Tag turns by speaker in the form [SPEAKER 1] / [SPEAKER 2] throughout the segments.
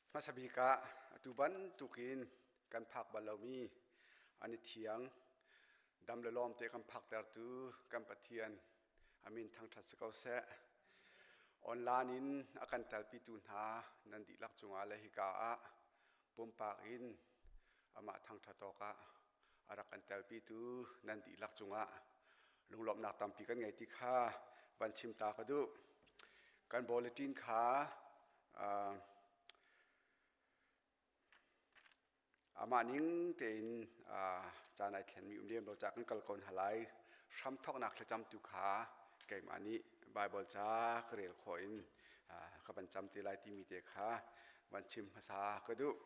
[SPEAKER 1] Hmasa bik ah atu bantukin kan phak bal lomi an i thiang dam le lawm te kan phaktertu kan Pathian a min thangṭhat si ko seh. Online in a kan telpitu hna nan dihlak cungah le hika ah pumpak in amah thangṭhat awkah a rak kan telpitu nan dihlak cungah lunglawmhnak tampi kan ngei ti kha van chim ta ka duh. Kan bulletin kha uh, amah ning tein uh, caan ai thlenmi um lem lo ca kan kal ko hna lai. Hramthawknak thlacam tu kha keimah nih Bible ca ka rel khawh in uh, ka van cam te lai timi te kha van chim hmasa ka duh.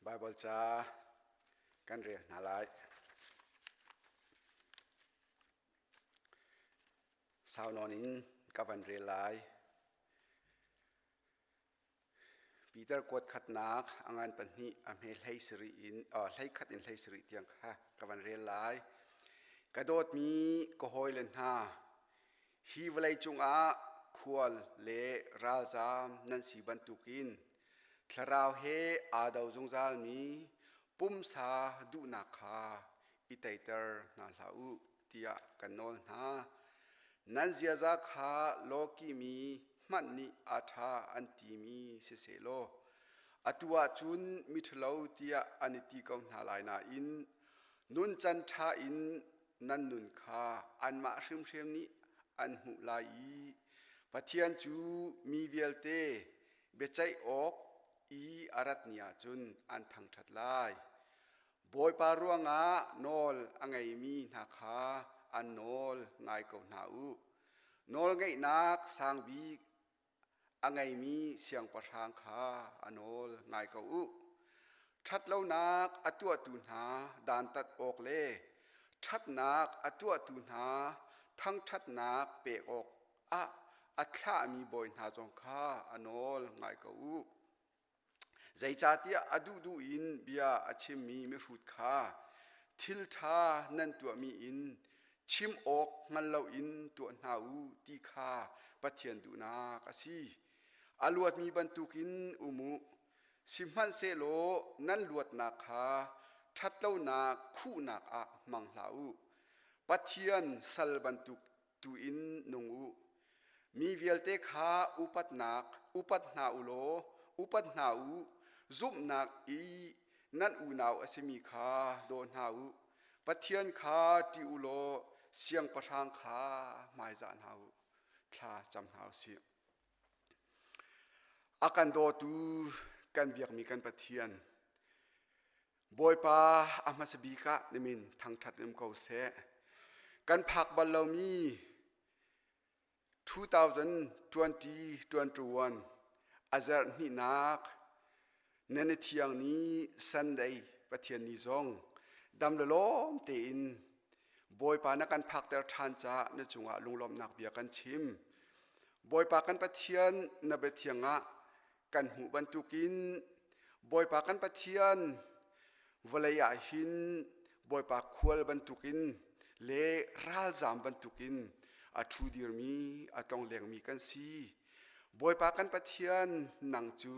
[SPEAKER 1] Baibal ca kan rel hna lai. Sau nawn in ka van rel lai. Peter kuat khatnak a ngan pahnih a hme hlei sarih in hlei khat in hlei sarih tiang kha ka van rel lai. Ka dawtmi ka hawile hna, hi vawlei cungah khual le ralzaam nan si bantukin thlarau he aa do zungzalmi pumsa duhnak kha i teiter hna hlah u tiah kan nawl hna. Nan ziaza kha lawkihmi hmanh nih a ṭha an timi sisehlaw atu ah cun miṭhalo tiah an i ti ko hna lai nain nuncan ṭha in nan nun kha anmah hrimhrim nih an hmuh lai i Pathian cu mi vialte biaceih awk i a rat ni ah cun an thangṭhat lai. Bawipa ruangah nawl a ngeimi hna kha an nawl ngai ko hna u. Nawlngeihnak sang bik a ngeimi siangpahrang kha a nawl ngai ko u. Ṭhatlonak a tuahtu hna dantat awk le ṭhatnak a tuahtu hna thangṭhatnak pek awk ah a thlahmi bawi hna zong kha a nawl ngai ko u. Zeicahtiah a duhduh in bia a chimmi mihrut kha thil ṭha nan tuahmi in chim awk hngal loin tuah hna u ti kha Pathian duhnak a si. A luatmi bantukin um u, sihmanhsehlaw nan luatnak kha ṭhatlonak khuhnak ah hmang hlah u. Pathian sal bantuk tu in nung u. Mi vialte kha upatnak upat hna u law upat hna u. Zumhnak i nan unau a simi kha daw hna u. Pathian kha ṭih u law siangpahrang kha hmaizah hna u. Thla cam hna u sih. A kan dawtu kan biakmi kan Pathian, Bawipa a hmasa bik ah na min thangṭhat in um ko seh. Kan phak bal lomi 2020-21 a zarh hnihnak nan i thiang ni Sunday Pathian ni zong dam le lawm tein Bawipa na kan phakter ṭhan caah na cungah lunglawmhnak bia kan chim. Bawipa kan Pathian na biathiang ah kan hmuh bantukin Bawipa kan Pathian vawlei ah hin Bawipa khual bantukin le ralzaam bantukin a ṭhu dirmi a tlonglengmi kan si. Bawipa kan Pathian nang cu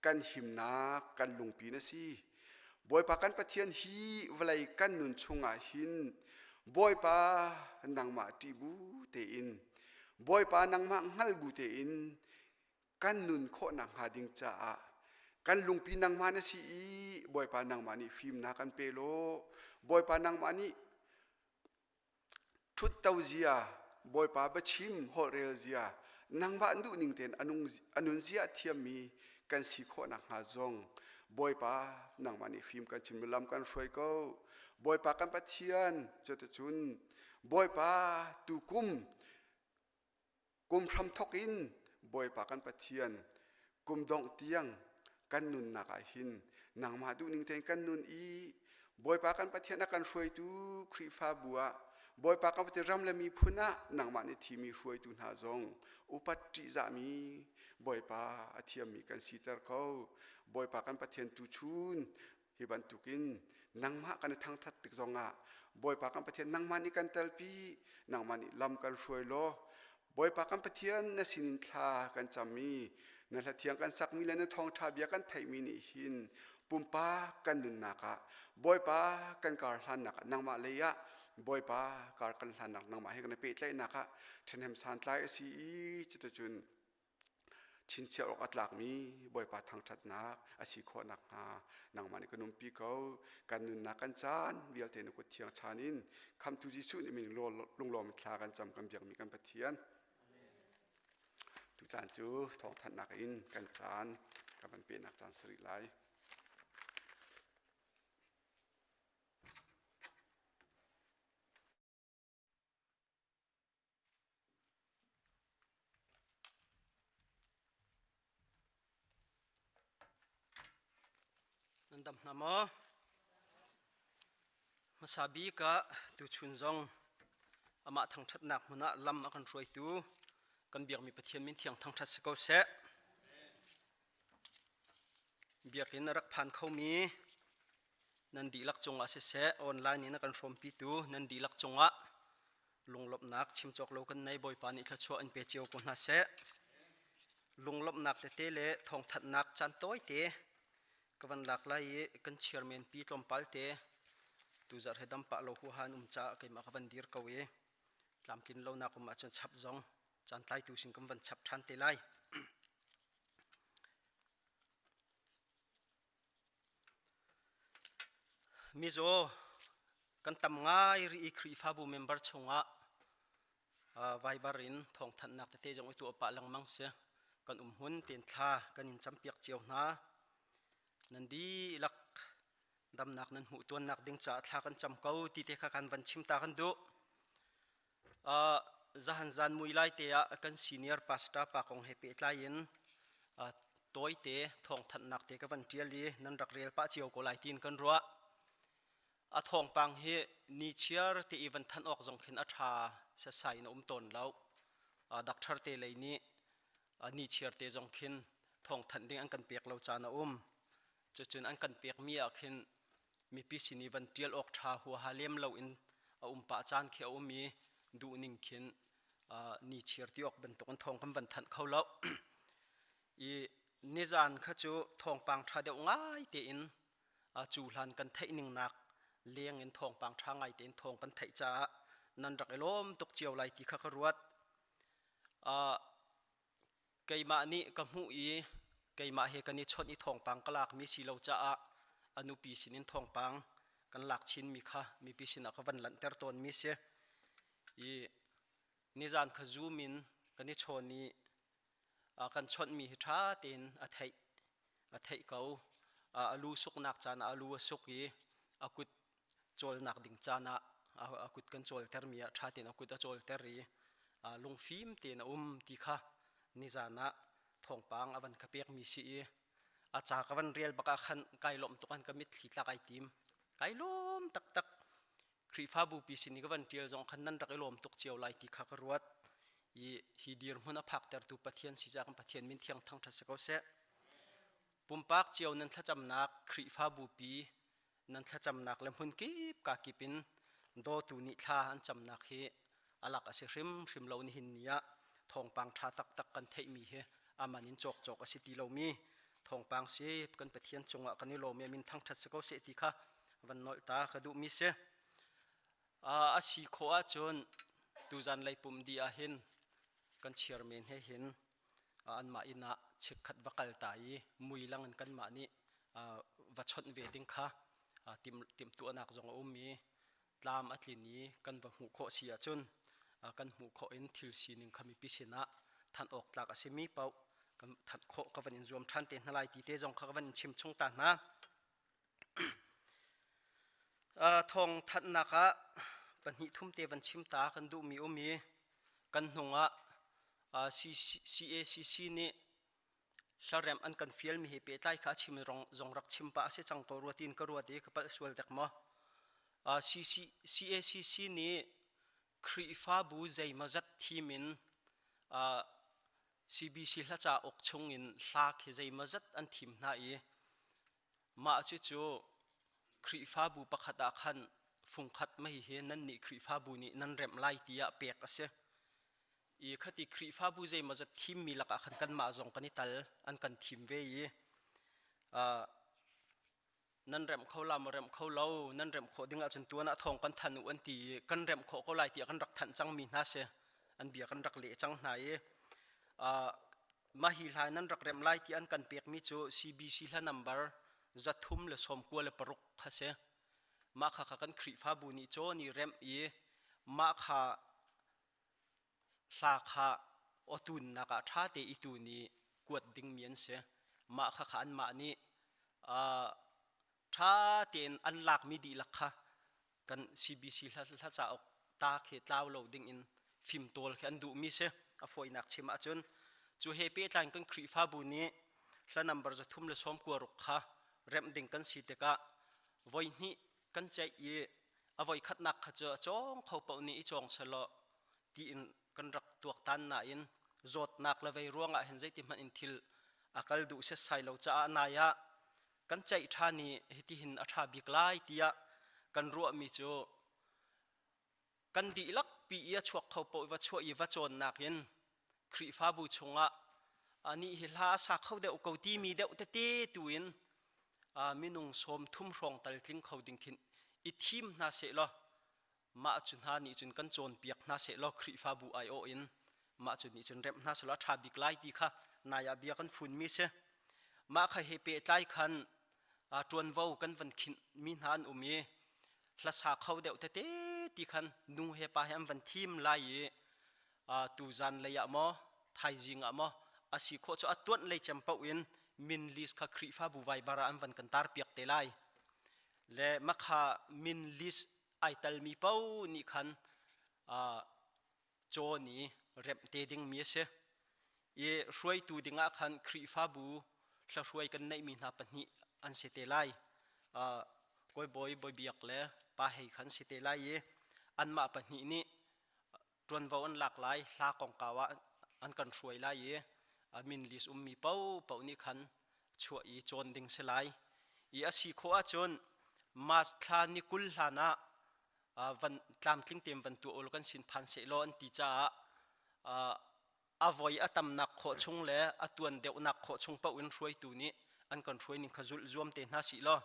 [SPEAKER 1] kan himnak kan lungpi na si. Bawipa kan Pathian hi vawlei kan nun chungah hin Bawipa nangmah ṭih bu tein Bawipa nangmah hngal bu tein kan nun khawh nakhnga ding caah kan lungpi nangmah na si i Bawipa nangmah nih fimnak kan pe law Bawipa nangmah nih ṭhutto zia Bawipa biachim holhrel zia nangmah duh ning tein a nun zia a thiammi kan si khawh nakhnga zong Bawipa nangmah nih fim kan chim lam kan hruai ko Bawipa kan Pathian cuticun Bawipa tukum Kum hramthawk in Bawipa kan Pathian kum dongh tiang kan nunnak ah hin nangmah duhning tein kan nun i Bawipa kan Pathian a kan hruaitu Khrihfabu ah Bawipa kan Pathian ram le miphun ah nangmah nih thimi hruaitu hna zong upat ṭihzahmi Bawipa a thiammi kan siter ko. Bawipa kan Pathian tuchun hi. Hi bantukin nangmah kan i thangthat tik zongah Bawipa kan Pathian nangmah nih kan telpi, nangmah nih lam kan hruai law Bawipa kan Pathian na sinin thla kan cammi, na hla thiang kan sakmi le na thawngṭha bia kan theihmi nih hin pumpak kan nunnak ah Bawipa kan kar hlannak ah nangmah lei ah Bawipa kar kan hlannak nangmah he kan i pehtlaihnak ah ṭhahnem santlai a si i cuticun Chinchiah awk a tlakmi Bawipa thangṭhatnak a si khawh nakhnga nangmah nih kan umpi ko. Kan nunnak kan caan vialte na kut thiang chan in Khamhtu Jesuh nih min lunglawm in thla kan cam kan biakmi kan Pathian. Tucaan cu thawngthanhnak in kan caan kan van pehnak caan si rih lai.
[SPEAKER 2] Nan dam hna maw? Hmasa bik ah tuchun zong amah thangṭhatnak hmun ah lam a kan hruaitu kan biakmi Pathian min thiang thangṭhat si ko seh. Biakinn a rak phan khomi nan dihlak cungah siseh online in a kan hrawmpitu nan dihlak cungah lunglawmhnak chim cawk lo kan nei. Bawipa nih thluachuah in pe cio ko hna seh. Lunglawmhnak tete le thawngthanhnak caan tawite ka van lak lai i kan chairman pi tlawmpal te tuzarh he dam pah lo huaha an um caah keimah ka van dir ko i tlamtlin lonak um ahcun chap zong caan tlaitu sin kan van chap ṭhan te lai. Mizaw kan tam ngai rih i Khrihfabu member chungah Viber in thawngthanhnak tete zong i tuah pah lengmang si. Kan um hmun tein thla kan in campiak cio hna. Nan dihlak damnak nan hmuh tuannak ding caah thla kan cam ko ti te kha kan van chim ta kan duh. Zahan zan mui lai te ah kan senior pastor pa kong he pehtlai in tawite thawngthanhnak te ka van ṭial i nan rak rel pah cio ko lai tiin kan ruah. A thawngpang hi ni chiar te i van thanh awk zong khin a ṭha setsai in a um tawn lo. Doctor te lei nih ni chiar te zong khin thawngthanh ding an kan pek lo caan a um. Cucun an kan pekmi ah khin mipi sin i van ṭial awk ṭha huaha lem loin a um pah caan khi a um i duhning khin ni chiar ti awk bantuk in thawng kan van thanh kho lo. I nizan kha cu thawngpang ṭha deuh ngai tein cu hlan kan theih ning nak leng in thawngpang ṭha ngai tein thawng kan theih caah nan rak i lawm tuk cio lai ti kha ka ruat. Keimah nih ka hmuh i keimah he kan i chawnh i thawngpang ka lakmi si lo caah a nupi sinin thawngpang kan lak chinmi kha mipi sinah ka van lanhter tawnmi si. I nizan kha Zoom in kan i chawn i kan chawnhmi hi ṭha tein a theih a theih ko. A lu suknak caan ah a lu a suk i a kut cawlnak ding caan ah a kut kan cawltermi ah ṭha tein a kut a cawlter i lungfim tein a um ti kha nizan ah thawngpang a van ka pekmi si i a ca ka van rel bak ah khan kai lawmh tuk an ka mitthli tlak ai tim. Kai lawm taktak. Khrihfabu pi sin i ka van ṭial zong khan nan rak i lawm tuk cio lai ti kha ka ruat. I hi dirhmun a phaktertu Pathian si caah kan Pathian min thiang thangṭhat si ko seh. Pumpak cio nan thlacamnak Khrihfabu pi nan thlacamnak le hmun kip ka kip in dawtu nih thla an camnak hi alak a si hrimhrim lo nihin ni ah thawngpang ṭha taktak kan theihmi hi aman in cawk cawk a si ti lomi thawngpang si kan Pathian cungah kan i lawm i min thangṭhat si ko seh ti kha van nolh ta ka duhmi si. A si khawh ahcun tuzan lei pum dih ah hin kan chairman he hin anmah inn ah chikkhat va kal ta i mui lang in kanmah nih va chawnh ve ding kha timhtuahnak zong a um i tlam a tlin i kan va hmuh khawh si ahcun kan hmuh khawh in thil sining kha mipi sinah thanh awk tlak a simi paoh kan thanh khawh ka van in zuam ṭhan te hna lai ti te zong kha ka van in chim chung ta hna. Thawng thanhnak ah pahnih thum te van chim ta kan duhmi um i kan hnung ah CACC nih hlaremh an kan fialmi he pehtlai kha a chim zong rak chim pah a si cang ko rua tiin ka ruat i ka palh sual dek maw. CACC nih Khrihfabu zeimawzat thim in CBC hlacauk chung in hla khi zeimawzat an thim hna i mah cucu. Khrihfabu pakhat ah khan fungkhat mei hi nannih Khrihfabu nih nan remh lai tiah pek a si. I khati Khrihfabu zeimawzat thimmi lakah khan kanmah zong kan i tal, an kan thim ve i nan remh kho la maw remh kho lo, nan remh khawh ding ahcun tuan ah thawng kan thanh u an ti i kan remh khawh ko lai tiah kan rak thanh cangmi hna si. An bia kan rak leh cang hna i mah hi hla nan rak remh lai ti an kan pekmi cu CBC hla number 396 kha si. Mah kha kha kan Khrihfabu nih cawn i remh i mah kha hla kha awtunnak ah ṭha te i tun i kuat dingmi an si. Mah kha kha anmah nih ṭha tein an lakmi dihlak kha kan CBC hla, hla cauk ta khi tlau lo ding in fimtawl khi an duhmi si. A fawinak chim ahcun cu he pehtlai in kan Khrihfabu nih hla number 396 kha remh ding kan si tikah voi hnih kan ceih i a voi khatnak kha cu a cawng kho paoh nih i cawng selaw tiin kan rak tuaktan nain zawtnak le vei ruangah hin zeiti hmanh in thil a kal duh setsai lo caah nai ah kan ceih ṭhan i hitihin a ṭha bik lai tiah kan ruahmi cu kan dihlak pi i a chuak kho paoh va chuah i va cawnnak in Khrihfabu chungah anih hi hla a sa kho deuh ko timi deuh tete tu in minung sawm thum hrawng tal tling kho ding khin i thim hna seh law mah cu hna nih cun kan cawnpiak hna seh law Khrihfabu aiawh in mah cu nih cun remh hna seh law a ṭha bik lai ti kha nai ah bia kan funmi si. Mah kha he pehtlai khan ṭuanvo kan van khinh mi hna an um i hlasa kho deuh tete ti khan nu he pa he an van thim lai i tuzan lei ah maw thaizing ah maw a si khawh cu a tuanh lei cem paoh in min list kha Khrihfabu Viber ah an van kan tar piak te lai. Le makha min list ai talmi paoh nih khan cawn i remh te dingmi a si. I hruaitu dingah khan Khrihfabu hlahruai kan neihmi hna pahnih an si te lai. Kawi Bawi Bawi Biak le Pa Hei khan si te lai i anmah pahnih nih ṭuanvo an lak lai, hla kongkau ah an kan hruai lai i min list ummi paohpaoh nih khan chuah i cawn ding si lai. I a si khawh ahcun March thla ni 20 hlan ah van tlamtling tein van tuah ulaw kan sin phan sehlaw an ti caah a voi a tamnak khawh chung le a tuan deuhnak khawh chung paoh in hruaitu nih an kan hruai ning kha zulh zuam te hna sih law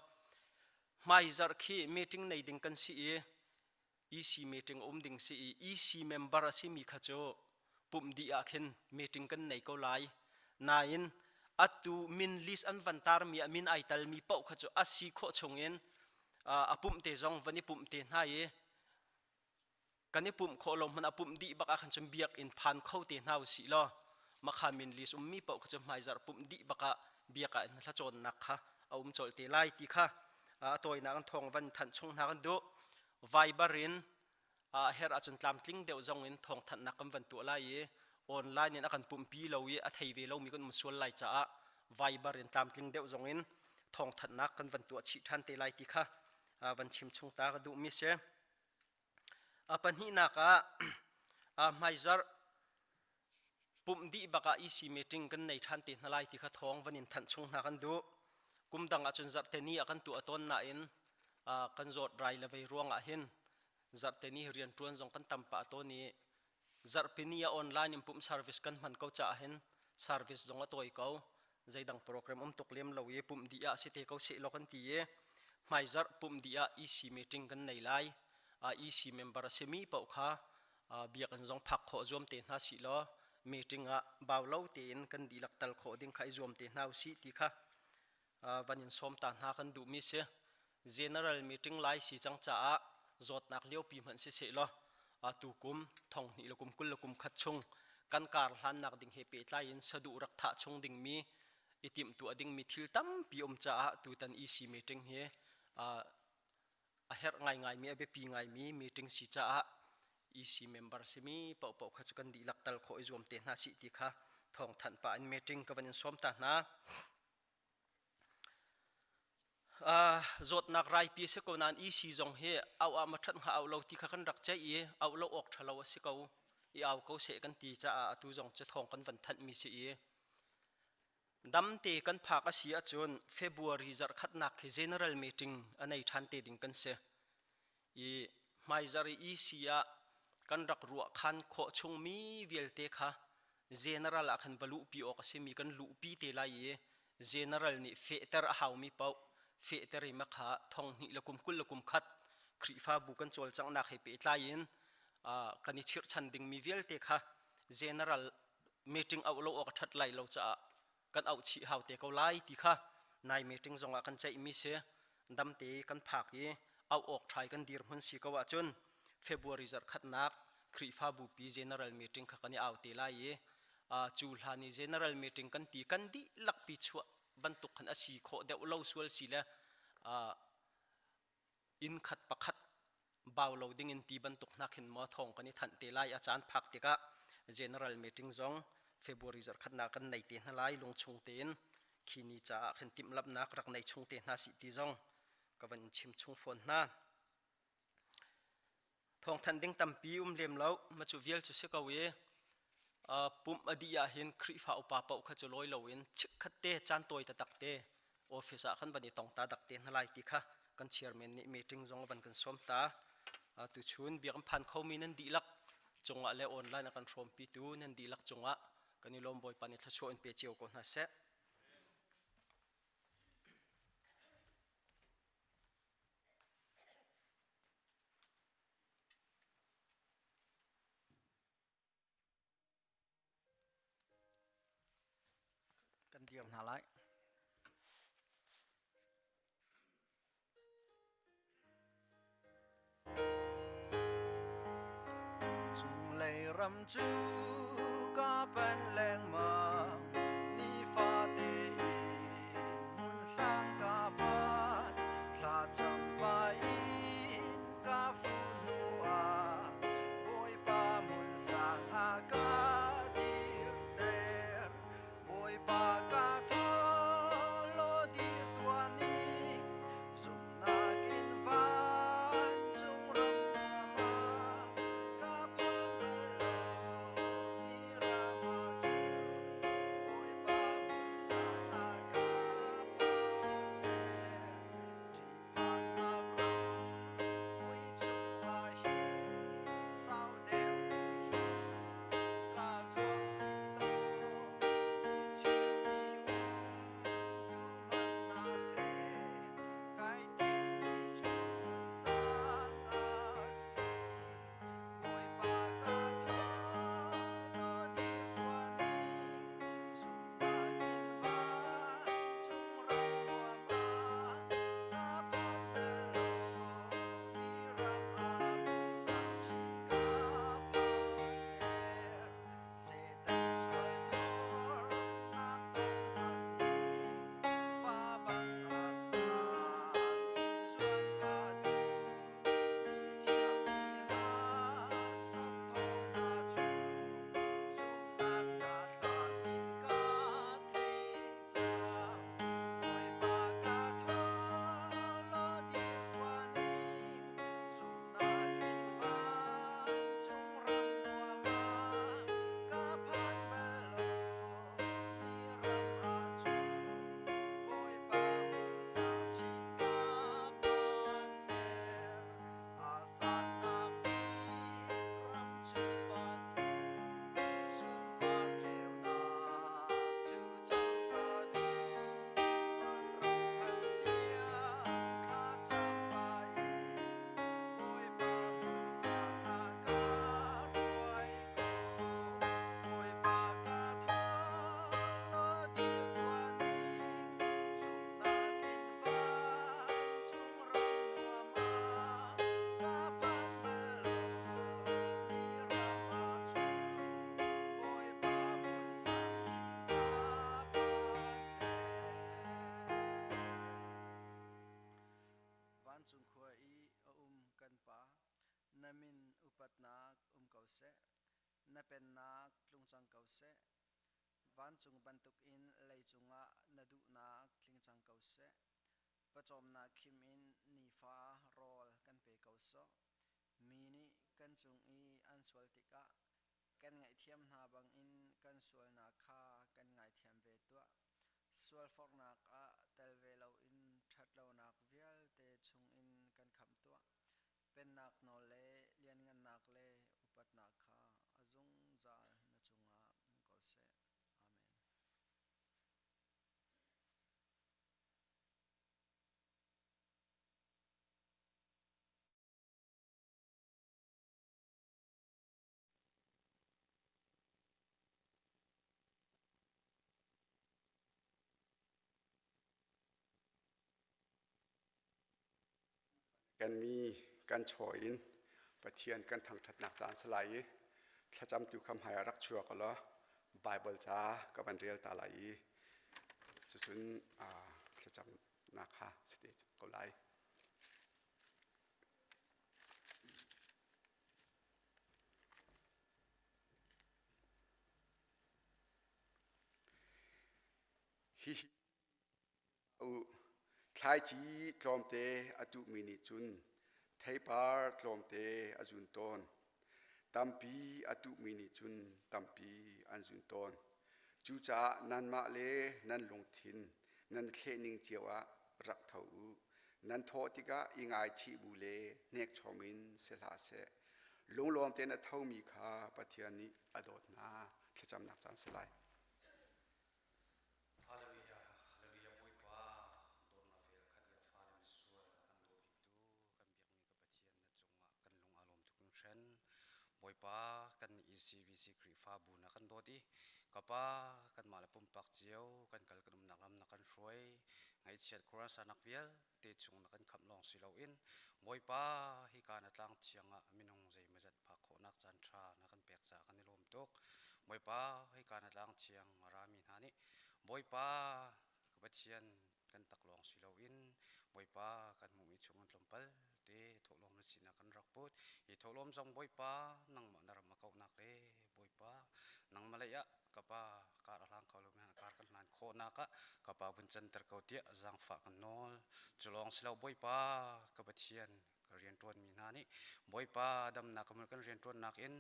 [SPEAKER 2] hmaizarh khi meeting nei ding kan si i EC meeting um ding si i EC member a simi kha cu pumh dih ah khin meeting kan nei ko lai. Nain atu min list an van tarmi ah min ai talmi paoh kha cu a si khawh chung in a pumh te zong van i pumh te hna i kan i pumh khawh lo hmanh a pumh dih bak ah khan cun biakinn phan kho te hna usih law makha min list ummi paoh kha cu hmaizarh pumh dih bak ah biak ah hla cawnnak kha a um colh te lai ti kha a tawinak in thawng van thanh chung hna kan duh. Viber in a herh ahcun tlamtling deuh zong in thawngthanhnak kan van tuah lai i online in a kan pumpi lo i a thei ve lomi kan um sual lai caah Viber in tlamtling deuh zong in thawngthanhnak kan van tuah chih ṭhan te lai ti kha van chim chung ta ka duhmi si. A pahnihnak ah hmaizarh Pumh dih bak ah EC meeting kan nei ṭhan te hna lai ti kha thawng van in thanh chung hna kan duh. Kum dang ahcun zarhte ni ah kan tuah tawn nain kan zawt rai le vei ruang ah hin zarhte ni rianṭuan zong kan tam pah tawn i zarhpi ni ah online in pumh service kan hman ko caah hin service zong a tawi ko. Zeidang program um tuk lem lo i pumh dih ah si te ko seh law kan ti i hmaizarh pumh dih ah EC meeting kan nei lai. EC member a simi paoh kha biakinn zong phak khawh zuam te hna sih law meeting ah bau lo tein kan dihlak tal khawh ding kha i zuam te hna usih ti kha van in sawm ta hna kan duhmi si. General meeting lai si cang caah zawtnak liopi hmanh si seh law tu kum thong hnih le kum 20 le kum khat chung kan kar hlannak ding he pehtlai in saduh rak thah chung dingmi i timhtuah dingmi thil tampi um caah tutan EC meeting hi a herh ngaingaimi a biapi ngaimi meeting si caah EC member simi paohpaoh kha cu kan dihlak tal khawh i zuam te hna sih ti kha thawngthanh pah in meeting ka van in sawm ta hna. Zawtnak raipi a si ko nain EC zong hi auh ah ma ṭhat hnga auh lo ti kha kan rak ceih i auh lo awk ṭha lo a si ko i au ko seh kan ti caah atu zong cu thawng kan van thanhmi si i. Damte kan phak a si ahcun February zarhkhatnak khi general meeting a nei ṭhan te ding kan si. I hmaizarh i EC ah kan rak ruahkhan khawh chungmi vialte kha general ah khan va luhpi awk a simi kan luhpi te lai i general nih fehter a haumi paoh fehter i makha thong hnih le kum 20 le kum khat Khrihfabu kan cawlcanghnak he pehtlai in kan i chirhchan dingmi vialte kha general meeting auh lo awk a ṭhat lai lo caah kan auh chih hau te ko lai ti kha nai meeting zongah kan ceihmi si. Damte kan phak i auh awk ṭhai kan dirhmun si ko ahcun February zarhkhatnak Khrihfabu pi general meeting kha kan i au te lai i cu hlan i general meeting kan ti kan dihlak pi chuah bantuk khan a si khawh deuh lo sual si le inn khat pakhat bau lo ding in ti bantuk hna khin maw thawng kan i thanh te lai. A caan phak tikah general meeting zong February zarhkhatnak kan nei te hna lai. Lungchung tein khi ni caah khin timhlamhnak rak nei chung te hna sih ti zong ka van in chim chung fawn hna. Thawngthanh ding tampi um lem lo, ma cu vial cu si ko i pumh a dih ahhin Khrihfa upa paoh kha cu lawi loin chikkhat te caan tawi taktak te office ah khan van i tong ta dak te hna lai ti kha kan chairman nih meeting zong van kan sawm ta. Tuchun biakinn phan khomi nan dihlak cungah le online a kan hrawmpitu nan dihlak cungah kan i lawm. Bawipa nih thluachuah in pe cio ko hna seh.
[SPEAKER 3] Kan dir hna lai. Cunglei ram cu ka pen lengmang, nifate in hmun sang ka phan, thlacam pah in ka fuh hnu ah Bawipa hmun sang ah ka dirter. Bawipa ka thaw law dir tuah ning, zumhnak in vancung ram nuam ah ka phan bal lo mi ram ah cun Bawipa hmun sang ah ka phanter. Ṭihphannak ram mui chungah hin sau deuh cu kaa zuam ti lo. Mi cheu nih um duh hmanh hna seh, kai tinhmi cu hmun sang a si. Bawipa ka thaw law dir tuah ning, zumhnak in vancung ram nuam ah ka phan bal lo mi ram ah hmun sang chin ka phanter. Satan sual thornak tong hlan ding, pa bang a sang in zuan ka duh. Mi thiang mi hla sak thawng hna cu zumhnak hna thlam in ka theih cang. Bawipa ka thaw law dir tuah ning, zumhnak in vancung ram nuam ah ka phan bal lo mi ram ah cun Bawipa hmun sang chin ka phanter. A sannak bik ram cu van in sunpar ceunak cu co ka duh. Vanram phan tiang thlacam pah in Bawipa hmun sang ah ka hruai ko. Bawipa ka thaw law dir tuah ning, zumhnak in vancung ram nuam ah ka phan bal lo mi ram ah cun Bawipa hmun sang chin ka phanter. Vancung khua i a um kan Pa, na min upatnak um ko seh. Na pennak tlung cang ko seh. Vancung bantukin leicung ah na duhnak tling cang ko seh. Pawcawmnak khim in nifa rawl kan pe ko sawh. Mi nih kan cung i an sual tikah kan ngaihthiam hna bangin kan sualnak kha kan ngaithiam ve tuah. Sualforhnak ah tel ve loin ṭhatlonak vialte chungin kan khamh tuah. Pennak nawl le lianngannak le upatnak kha a zungzal na cungah um ko seh. Amen.
[SPEAKER 1] Kan mi kan chaw in Pathian kan thangṭhatnak caan si lai i thlacamtu kha hmai ah rak chuak law Baibal ca ka van rel ta lai i cucun thlacamnak kha si te ko lai. Hihi u thlaici tlawmte a tuhmi nih cun theipar tlawmte a zun tawn. Tampi a tuhmi nih cun tampi an zun tawn. Cucaah nanmah le nan lungthin nan thlehning cio ah rak tho u. Nan thawh tikah i ngaichih bu le hnekchom in si hlah seh. Lunglawm tein a thomi kha Pathian nih a dawt hna. Thlacamnak caan si lai.
[SPEAKER 4] Hallelujah, Hallelujah Bawipa, dawtnak vel khat i a fale misual a kan daw biktu kan biakmi ka Pathian na cungah kan lung aa lawm tuk hringhran. Bawipa, kan ECBC Khrihfabu na kan dawt i ka Pa, kanmah le pumpak cio kan kal kan umnak lam na kan hruai. Ngaihchiat khuaruahsarnak vialte chung na kan khamh lawng si loin Bawipa, hika na tlang thiang ah minung zeimawzat phak khawhnak caan ṭha na kan pek caah kan i lawm tuk. Bawipa, hika na tlang thiang a rami hna nih Bawipa, ka Pathian, kan taklawng si loin Bawipa kan hmuhmi chung in tlawmpal te thawhlawm na sinak kan rak put. Hi thawhlawm zong Bawipa nangmah na ram a kauhnak le Bawipa nangmah lei ah ka pa kar a hlang kho lomi hna kar kan hlan khawhnak ah ka pa vun canter ko tiah zaangfah kan nawl. Cu lawng si lo Bawipa ka Pathian ka rianṭuanmi hna nih Bawipa damnak ka kan rianṭuannak in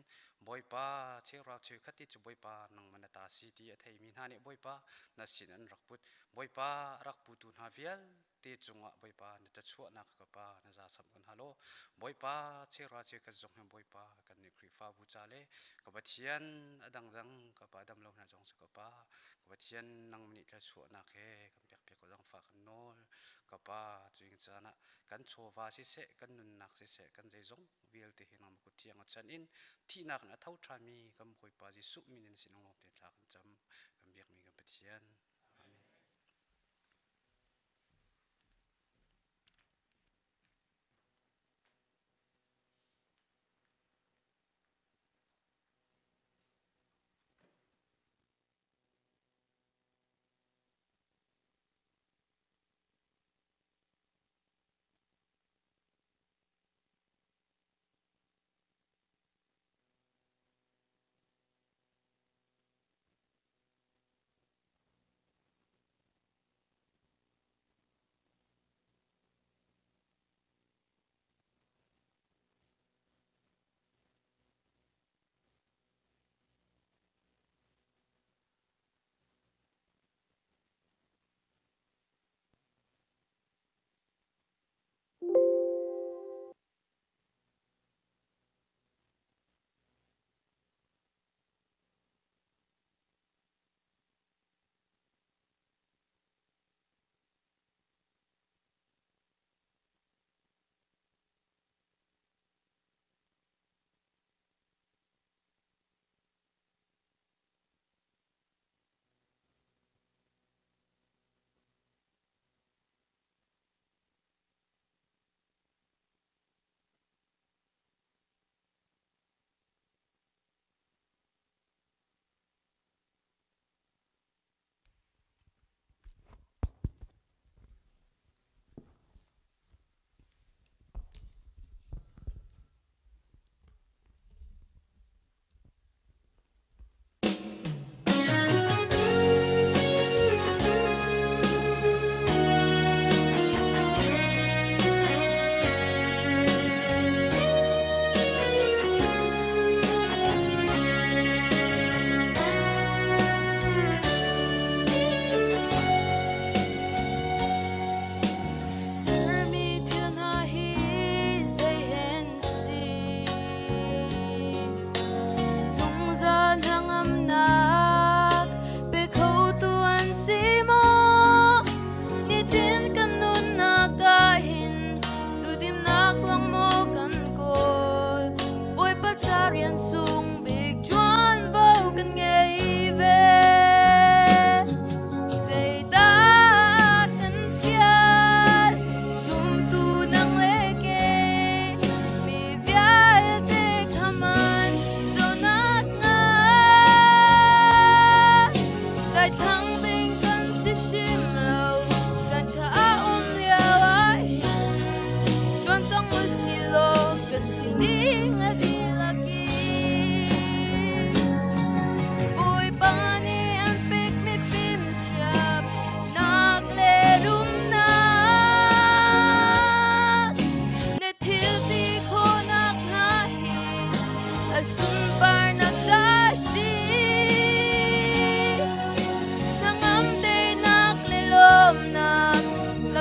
[SPEAKER 4] Bawipa cheuhra cheukhat ti cu Bawipa nangmah na ta si ti a theimi hna nih Bawipa na sin an rak put Bawipa a rak putu hna vialte cungah Bawipa na ṭachuahnak ka pa na zasam kan hal aw Bawipa cheuhra cheukhat zong hin Bawipa kan nih Khrihfabu ca le ka Pathian a dangdang ka pa dam lo hna zong si ka pa ka Pathian nangmah nih thluachuahnak he kan pekpiak ko zangfah kan nawl ka pa tuing caan ah kan chawva siseh kan nunnak siseh kan zeizong vialte hi nangmah kut thiang a chan in thihnak in a tho ṭhanmi kan Bawipa Jesuh min in sin lawng te thla kan cam kan biakmi kan Pathian amen.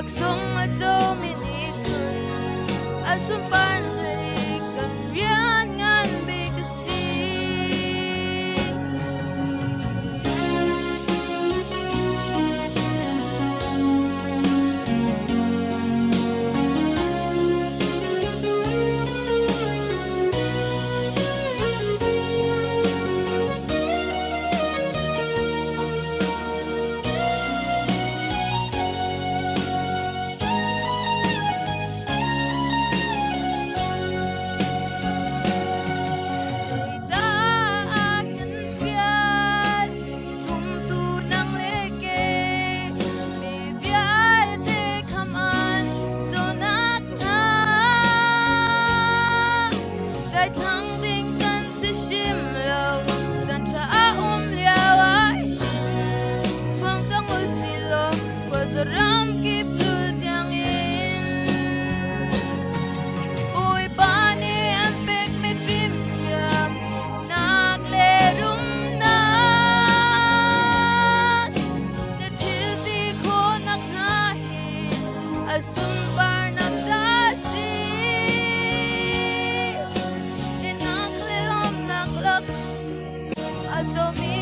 [SPEAKER 5] Laksawng a comi nih cun a sunpar zei kan rian ngan bik a si. Zeidah a kan fial zumtu nang le kei mi vialte kham an cawnnak hna daithlang ding kan si hrim lo caan ṭha a um lio ah phuang cang u sih law khuaza ram kip cul tiangin Bawipa nih an pekmi fimthiam nak le rumnak na thil ti khawhnak hna hi a sunparnak ca si. Dinnak le lawmhnak lak a comi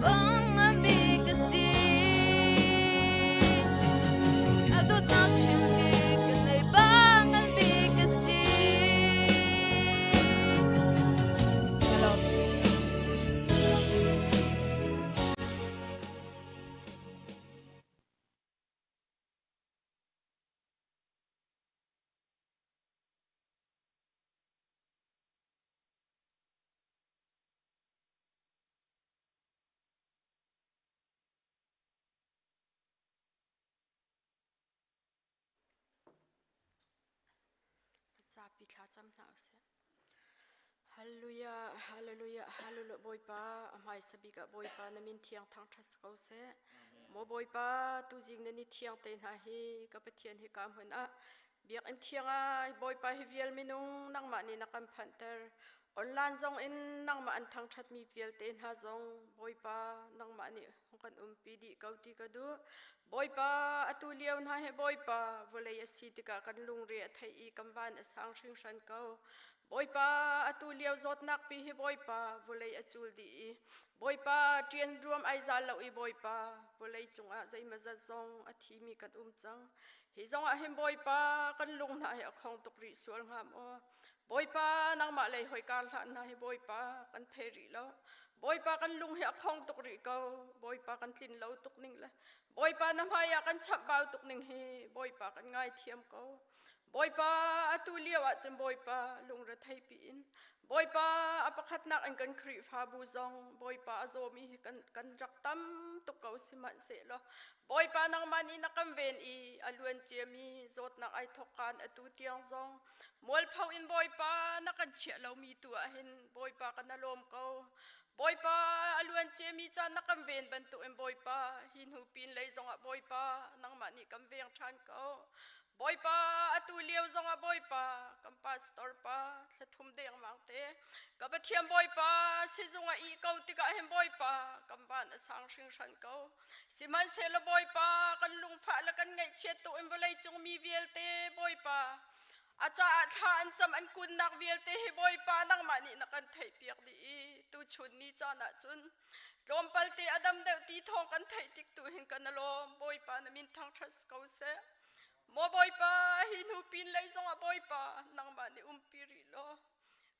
[SPEAKER 5] bang ngan bik a si. A dawtnak chim hi kan leiba ngan bik a si. Hello.
[SPEAKER 6] Zapi thlacam hna usih. Hallelujah, hallelujah, hallelujah Bawipa, a hmaisa bik ah Bawipa na min thiang thangṭhat si ko seh. Maw Bawipa, tuzing na ni thiang te hna hi ka Pathian hi ka hmun ah biakinn thiang ah Bawipa hi vial minung nangmah nih na kan phanhter. Online zong in nangmah an thangṭhatmi vialte hna zong Bawipa nangmah nih hung kan umpi dih ko ti ka duh. Bawipa atu lio hna hi Bawipa vawlei a si tikah kan lungre a theih i kan van a sang hringhran ko. Bawipa atu lio zawtnak pi hi Bawipa vawlei a cul dih i Bawipa ṭian ruam ai zal lo i Bawipa vawlei cungah zeimawzat zong a thimi kan um cang. Hi zongah hin Bawipa kan lung hna hi a khong tuk rih sual hnga maw? Bawipa nangmah lei hoi kar hlan hna hi Bawipa kan thei rih lo. Bawipa kan lung hi a khong tuk rih ko. Bawipa kan tlin lo tuk ning le Bawipa na hmai ah kan chamhbau tuk ning hi Bawipa kan ngaithiam ko. Bawipa atu lio ah cun Bawipa lungrethei piin Bawipa a pakhatnak in kan Khrihfabu zong Bawipa a zawmi hi kan, kan rak tam tuk ko sihmanhsehlaw Bawipa nangmah nih na kan ven i a luan ciami zawtnak ai thawk kaan atu tiang zong mualpho in Bawipa na kan chiah lomi tu ah hin Bawipa kan lawm ko. Bawipa a luan ciami caan na kan ven bantuk in Bawipa hi hnu pin lei zongah Bawipa nangmah nih kan veng ṭhan ko. Bawipa atu lio zongah Bawipa kan pastor pa thlathum dengmang te ka Pathian Bawipa sizung ah ih ko tikah hin Bawipa kan van a sang hringhran ko. Sihmanhsehlaw Bawipa kan lungfah le kan ngaihchiat tuk in vawlei cung mi vialte Bawipa a caah thla an cam an kunnak vialte hi Bawipa nangmah nih na kan theihpiak dih i tuchun ni caan ah cun tlawmpal te a dam deuh ti thawng kan theih tik tu hin kan lawm Bawipa na min thangṭhat ko seh. Maw Bawipa hi hnu pin lei zongah Bawipa nangmah nih umpi rih law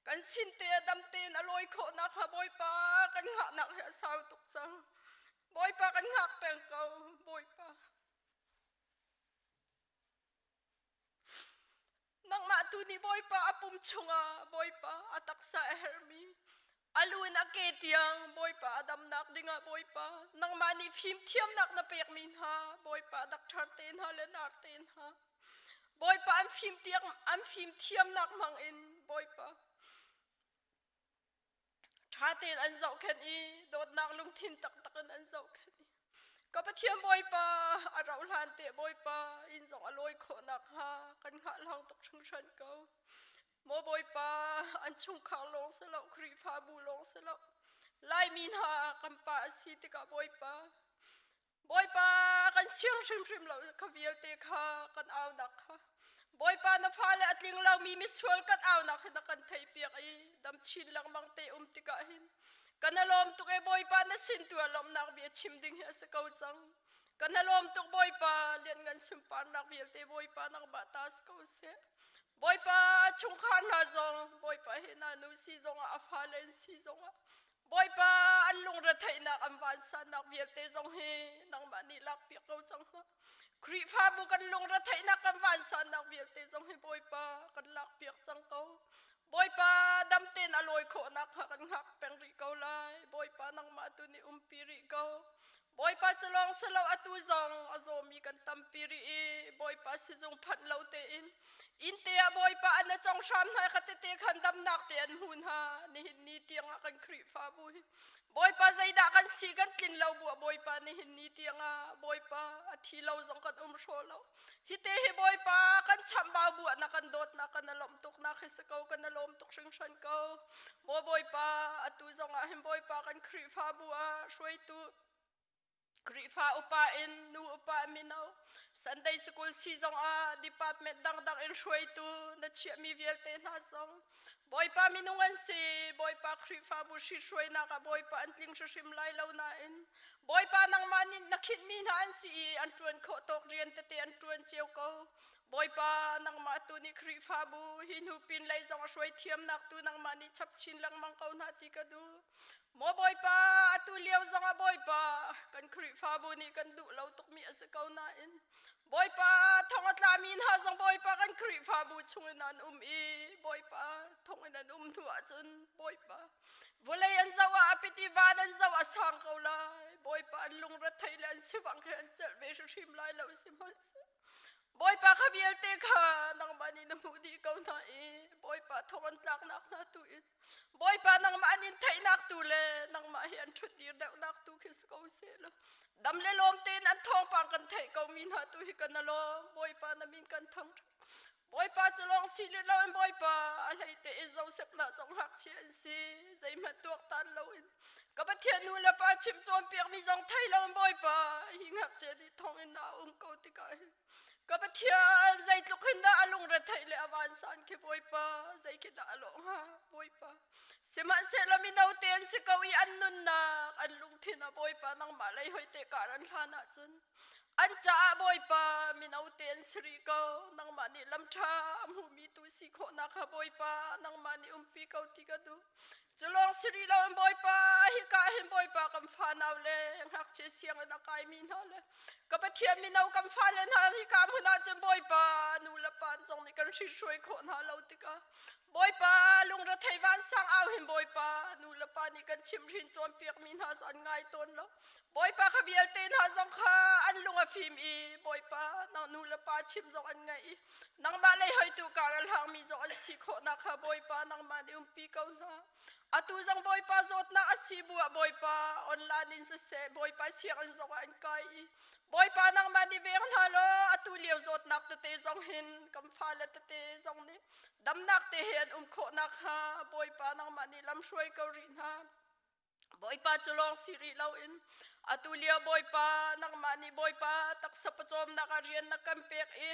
[SPEAKER 6] kan sin te a dam tein a lawi khawh nakhnga Bawipa kan hngahnak hi a sau tuk cang. Bawipa kan hngak peng ko Bawipa. Nangmah tu nih Bawipa a pum chungah Bawipa a taksa a herhmi a lu in a ke tiang Bawipa a damnak dingah Bawipa nangmah nih fimthiamnak na pekmi hna Bawipa dakṭhar te hna le nar te hna Bawipa an fimtiang an fimthiamnak hmang in Bawipa ṭha tein an zohkhenh i dawtnak lungthin taktak in an zohkhenh i ka Pathian Bawipa a rauh hlan te Bawipa inn zong a lawi khawh nakhnga kan hngahhlang tuk hringhran ko. Maw Bawipa an chungkhar lawng si lo Khrihfabu lawng si lo Laimi mi hna kan pa a si tikah Bawipa Bawipa kan siang hrimhrim lo kha vialte kha kan aunak kha Bawipa na fale a tling lomi misual kan aunak hi na kan theihpiak i dam chin lengmang te um tikah hin kan a lawm tuk e Bawipa na sin tu ah lawmhnak bia chim ding hi a si ko cang kan a lawm tuk Bawipa lianngan sunparnak vialte Bawipa nangmah ta si ko seh Bawipa chungkhar hna zong Bawipa hi na nu si zongah a fale an si zongah Bawipa an lungretheihnak an vansannak vialte zong hi nangmah nih lakpiak ko cang hna. Khrihfabu kan lungretheihnak kan vansannak vialte zong hi Bawipa kan lakpiak cang ko. Bawipa dam tein a lawi khawhnak kha kan hngak peng rih ko lai. Bawipa nangmah tu nih umpi rih ko. Bawipa cu lawng si lo atu zong a zawmi kan tampi rih i Bawipa sizung phanh lo tein inn te ah Bawipa an a cong hram hna kha tete khan damnak te an hmu hna nihin ni tiangah kan Khrihfabu hi Bawipa zeidah kan si kan tlin lo buah Bawipa nihin ni tiangah Bawipa a thi lo zong kan um hraw lo hi te hi Bawipa kan chambau buah na kan dawtnak kan a lawmh tuknak hi si ko kan a lawm tuk hringhran ko Maw Bawipa atu zongah hin Bawipa kan Khrihfabu ah hruaitu Khrihfa upa in nu upa mino Sunday school si zongah department dangdang in hruaitu na chiahmi vialte hna zong Bawipa minung an si Bawipa Khrihfabu hruainak ah Bawipa an tling hrimhrim lai lo nain Bawipa nangmah nih na khinhmi hna an si i an ṭuan khawh tawk rian tete an ṭuan cio ko Bawipa nangmah tu nih Khrihfabu hi hnu pin lei zong a hruai thiamnak tu nangmah nih chap chin lengmang ko hna ti ka duh. Maw Bawipa atu lio zong ah Bawipa kan Khrihfabu nih kan duh lo tukmi a si ko nain Bawipa thong a tlami hna zong Bawipa kan Khrihfabu chungin an um i Bawipa thongin an um hnu ahcun Bawipa vawlei an zoh ah a pit i van an zoh a sang ko lai Bawipa an lungre thei le an sivang khi an celh ve hrimhrim lai lo sihmanhseh Bawipa kha vialte kha nangmah nih na hmuh dih ko hna i Bawipa thong an tlaknak hna tu in Bawipa nangmah an in theihnak tu le nangmah hi an ṭhutdir deuhnak tu khi si ko seh law dam le lawm tein an thawngpang kan theih ko mi hna tu hi kan alawm Bawipa na min kan thangṭhat Bawipa cu lawng si rih lo in Bawipa a hlei tein Joseph na zong ngakchia an si zeihmanh tuaktan loin ka Pathian nu le pa chim cawnpiakmi zong thei lo in Bawipa hi ngakchia nih thong in na um ko tikah hin ka Pathian zeitluk hin dah a lungre theih le a vansan khi Bawipa zei khi dah a lawh hnga Bawipa sihmanhsehlaw mino te an si ko i an nunnak an lungthin a Bawipa nangmah lei hoi te kar an hlan ahcun An caah Bawipa mino te an si rih ko. Nangmah nih lam ṭha a hmumi tu si khawhnak kha Bawipa nangmah nih umpi ko ti ka duh. Cu lawng si rih loin Bawipa hika hin Bawipa kan fanau le ngakchia sianginn a kaimi hna le ka Pathian mino kan fale hna hika hmun ah cun Bawipa nu le pa zong nih kan hruai khawh hna lo tikah Bawipa lungrethei vansang au hin Bawipa nu le pa nih kan chimhrin cawnpiakmi hna cu an ngai tawn lo. Bawipa kha vialte hna zong kha an lung a fim i Bawipa nang nu le pa chim zong an ngaih i nangmah lei hoitu kar a hlangmi zong an si khawhnak kha Bawipa nangmah nih umpi ko hna. Atu zong Bawipa zawtnak a si bu ah Bawipa online in siseh Bawipa sianginn zong ah an kai i Bawipa nangmah nih veng hna law atu lio zawtnak tete zong hin kan fale tete zong nih damnak te he an um khawhnak hnga Bawipa nangmah nih lamhruai ko rih hna. Bawipa cu lawng si rih loin atu lio Bawipa nangmah nih Bawipa taksa pawcawmnak ah rian na kan pek i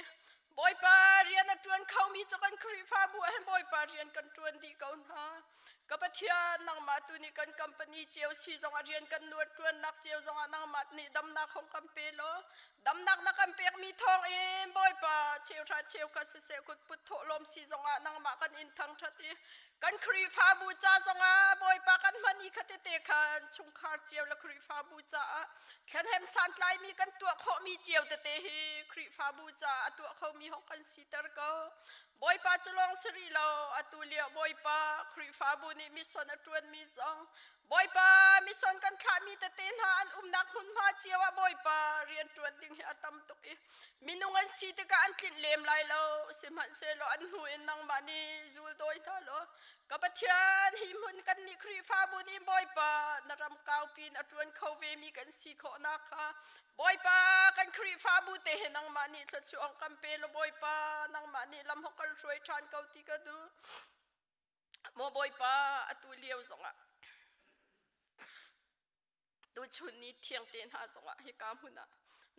[SPEAKER 6] Bawipa rian a ṭuan khomi cu kan Khrihfabu ah hin Bawipa rian kan ṭuan dih ko hna. Ka Pathian nangmah tu nih kan company cio si zongah rian kan ṭuannak cio zongah nangmah nih damnak hong kan pe law damnak na kan pekmi thawng in Bawipa cheuhra cheukhat siseh kutput thawhlawm si zongah nangmah kan in thangṭhat i Kan Khrihfabu ca zongah Bawipa kan hman i khatete khan chungkhar cio le Khrihfabu caah thlenhem santlaimi kan tuah khawhmi cio tete hi Khrihfabu caah a tuah khomi hong kan siter ko. Bawipa cu lawng si rih lo, atu lio Bawipa Khrihfabu nih mission a ṭuanmi zong Bawipa mission kan thlahmi tete hna an umnak hmunhma cio ah Bawipa rian ṭuan ding hi a tam tuk i minung an si tikah an tlinh lem lai lo sihmanhsehlaw an hnu in nangmah nih zul dawi hna law ka Pathian hi hmun kan nih Khrihfabu nih Bawipa na ram kaupi in a ṭuan kho vemi kan si khawhnak kha Bawipa kan Khrihfabu te hi nangmah nih thluachuah kan pe law Bawipa nangmah nih lam hok kan hruai ṭhan ko ti ka duh. Maw Bawipa, atu lio zongah. Tuchun ni thiang te hna zongah hika hmun ah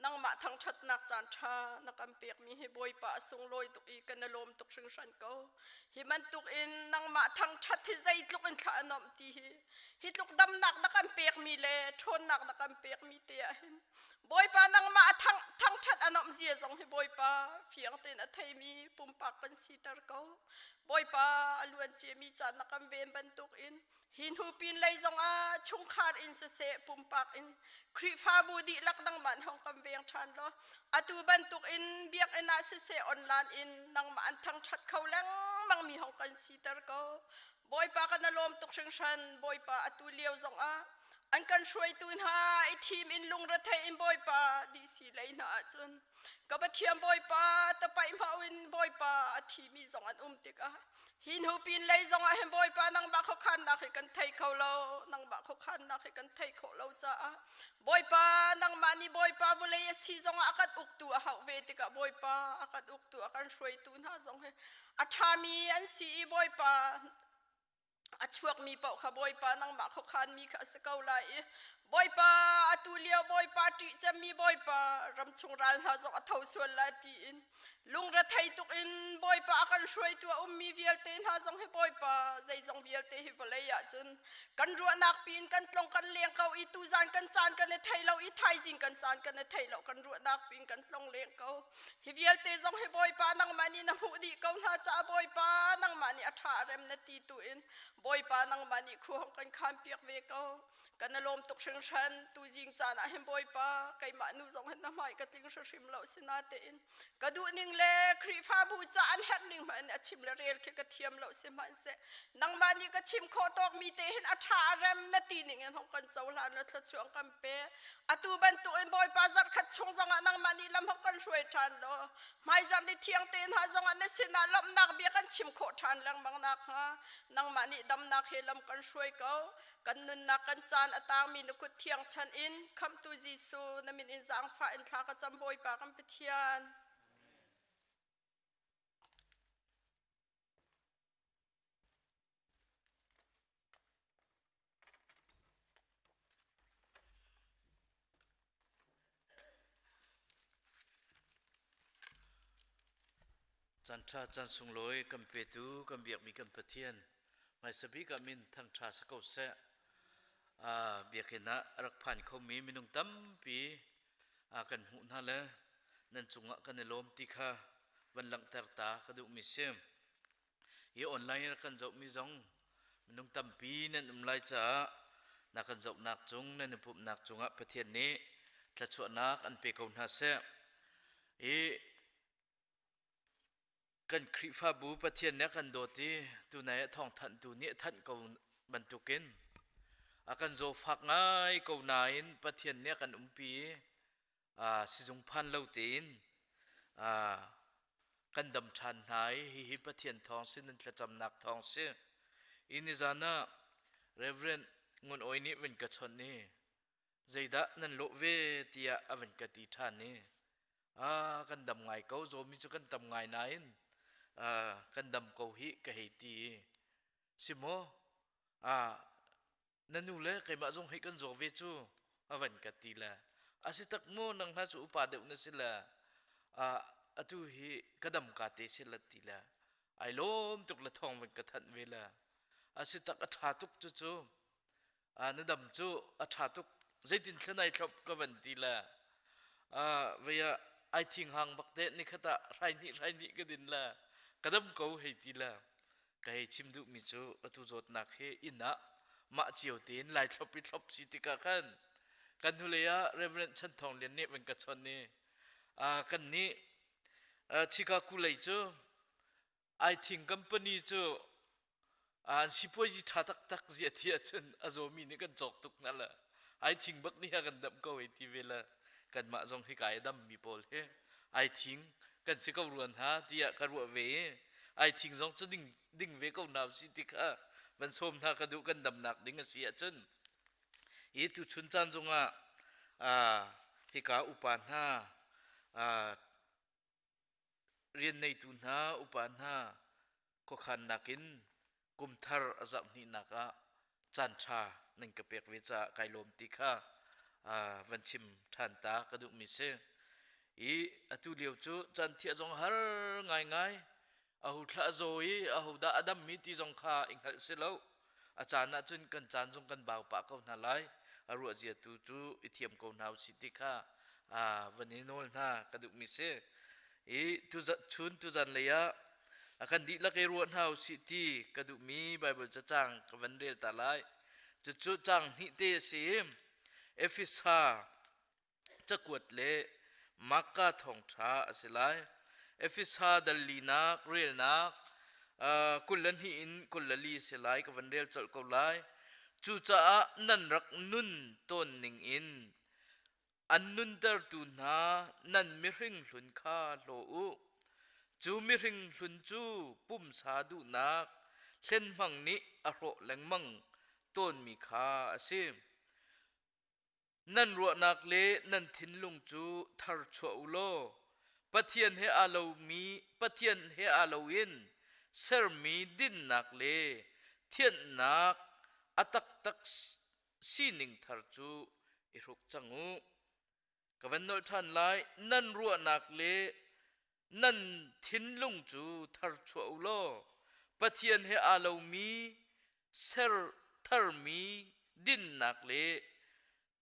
[SPEAKER 6] nangmah thangṭhatnak caan ṭha na kan pekmi hi Bawipa a sunglawi tuk i kan i lawm tuk hringhran ko. Hi bantuk in nangmah thangṭhat hi zeitluk in thla a nuamh ti hi hi tluk damnak na kan pekmi le ṭhawnnak na kan pekmi te ah hin Bawipa nangmah a thangṭhat a nuamh zia zong hi Bawipa fiang tein a theimi pumpak kan siter ko. Bawipa a luan ciami caan na kan ven bantuk in Hi hnu pinlei zongah chungkhar in siseh pumpak in Khrihfabu dihlak nangmah hong kan veng ṭhan law atu bantuk in biakinn ah siseh online in nangmah an thangṭhat kho lengmang mi hong kan siter ko. Bawipa kan i lawm tuk hringhran. Bawipa atu lio zongah an kan hruaitu hna i thim in lungrethei in Bawipa dihsi lei hna ahcun ka Pathian Bawipa tapaih hmau in Bawipa a thimi zong an um tikah Hi hnu pin lei zongah hin Bawipa nangmah khuakhannak hi kan thei kho lo nangmah khuakhannak hi kan theih khawh lo caah Bawipa nangmah nih Bawipa vawlei a si zongah a kan uktu a hauh ve tikah Bawipa a kan uktu a kan hruaitu hna zong hi a ṭhami an si i Bawipa a chuakmi paoh kha Bawipa nangmah khuakhanmi kha a si ko lai i Bawipa atu lio Bawipa ṭih cemmi Bawipa ramchung ral hna zong a tho sual lai tiin lungrethei tuk in Bawipa a kan hruaitu a ummi vialte hna zong hi Bawipa zeizong vialte hi vawlei ah cun kan ruahnak piin kan tlong kan leng ko i tuzan kan caan kan i thei lo i thaizing kan caan kan i thei lo kan ruahnak piin kan tlong leng ko hi vialte zong hi Bawipa nangmah nih na hmuh dih ko hna caah Bawipa nangmah nih a ṭha a rem na ti tu in Bawipa nangmah nih khu hong kan khan piak ve ko kan i lawm tuk hringhran tuzing caan ah hin Bawipa keimah nu zong hin na hmai ka tling hrimhrim lo sinatein ka duh ning le Khrihfabu ca an herh ning hmanh in a chim le rel khi ka thiam lo sihmanhseh nangmah nih ka chim khawh tawk mi te hin a ṭha a rem na ti ning in hong kan cohlan la thluachuah kan pe atu bantuk in Bawipa zarh khat chung zongah nangmah nih lam hong kan hruai ṭhan law hmaizarh ni thiang te hna zongah na sinah lawmhnak bia kan chim khawh ṭhan lengmang nakhnga nangmah nih damnak he lam kan hruai ko kan nunnak kan caan a tangmi na kut thiang chan in khamhtu Jesuh na min in zaangfah in thla ka cam Bawipa kan Pathian.
[SPEAKER 7] Caan ṭha caan sunglawi kan petu kan biakmi kan Pathian hmaisa bik ah min thangṭha si ko seh. Biakinn ah a rak phan khomi minung tampi kan hmuh hna le nan cungah kan i lawm ti kha van langhter ta ka duhmi si. Hi online in kan zohmi zong minung tampi nan um lai caah na kan zohnak cung nan i pumhnak cungah Pathian nih thluachuahnak an pe ko hna seh. I kan Khrihfabu Pathian nih a kan dawt i tunai ah thawngthanhtu nih a thanh ko bantukin a kan zawfak ngai ko nain Pathian nih a kan umpi i sizung phan lo tein kan dam ṭhan hna i hihi Pathian thawng si nan thlacamnak thawng si. I nizan ah Reverend Ngun Oi nih van ka chawnh i zeidah nan lawh ve tiah a van ka ti ṭhan i kan dam ngai ko zawmi cu kan tam ngai nain kan dam ko hih ka hei ti i si maw na nu le keimah zong hei kan zaw ve cu a van ka ti le a si tak mu nang hna cu upa deuh na si le atu hi ka dam ka te si la ti le ai lawm tuk le thawng van ka thanh ve le a si tak a ṭha tuk cu cu na dam cu a ṭha tuk zeitin thlen ai thlop ka van ti le vei ah ai thing hang bak te nikhat ah hrai hnih hrai hnih ka din le ka dam ko hei ti le ka hei chim duhmi cu atu zawtnak hi inn ah mah cio tein lai thlop i thlop si tikah khan kan hnulei ah Reverend Chan Thawng Lian nih van ka chawnh i kan nih Chicago lei cu ai thing company cu an sipuazi ṭha taktak zia ti ahcun a zawmi nih kan cawk tuk hna le ai thing bak nih a kan damh ko hei ti ve le kanmah zong hika i dammi pawl hi ai thing kan si ko rua hna tiah ka ruah ve i ai thing zong cu ding ding ve ko hna usih ti kha van sawm hna ka duh kan damnak ding a si ahcun hi tuchun caan zongah hika upa hna rian neitu hna upa hna khuakhannak in kum thar a zarh hnihnak ah caan ṭha nan ka pek ve caah kai lawm ti kha. van chim ṭhan ta ka duhmi si. I atu lio cu caan thiah zong har ngaingai aho thla a zaw i aho dah a dammi ti zong kha i hngalh si lo. A caan ahcun kan caan zong kan bau pah ko hna lai. A ruah zia tu cu i thiam ko hna usih ti kha van i nawl hna ka duhmi si. I chun tuzan lei ah a kan dihlak i ruah hna usih ti ka duhmi Baibal cacang ka van rel ta lai. Cucu caang hnih te a si. Efesa cakuat le Marka thawngṭha a si lai. Efesa dal linak relnak 22 in 24 a si lai ka van rel colh ko lai. Cucaah nan rak nun tawn ning in an nuntertu hna nan mihring hlun kha hlaw u. Cu mihring hlun cu pumsa duhnak hlenhmang nih a hrawh lengmang tawnmi kha a si. Nan ruahnak le nan thinlung cu tharchuah u law Pathian he aa lomi Pathian he aa loin sermi dinnak le thianhnak a taktak sining thar cu i hruk cang u. Ka van nolh ṭhan lai, nan ruahnak le nan thinlung cu tharchuah u law Pathian he aa lomi ser tharmi dinnak le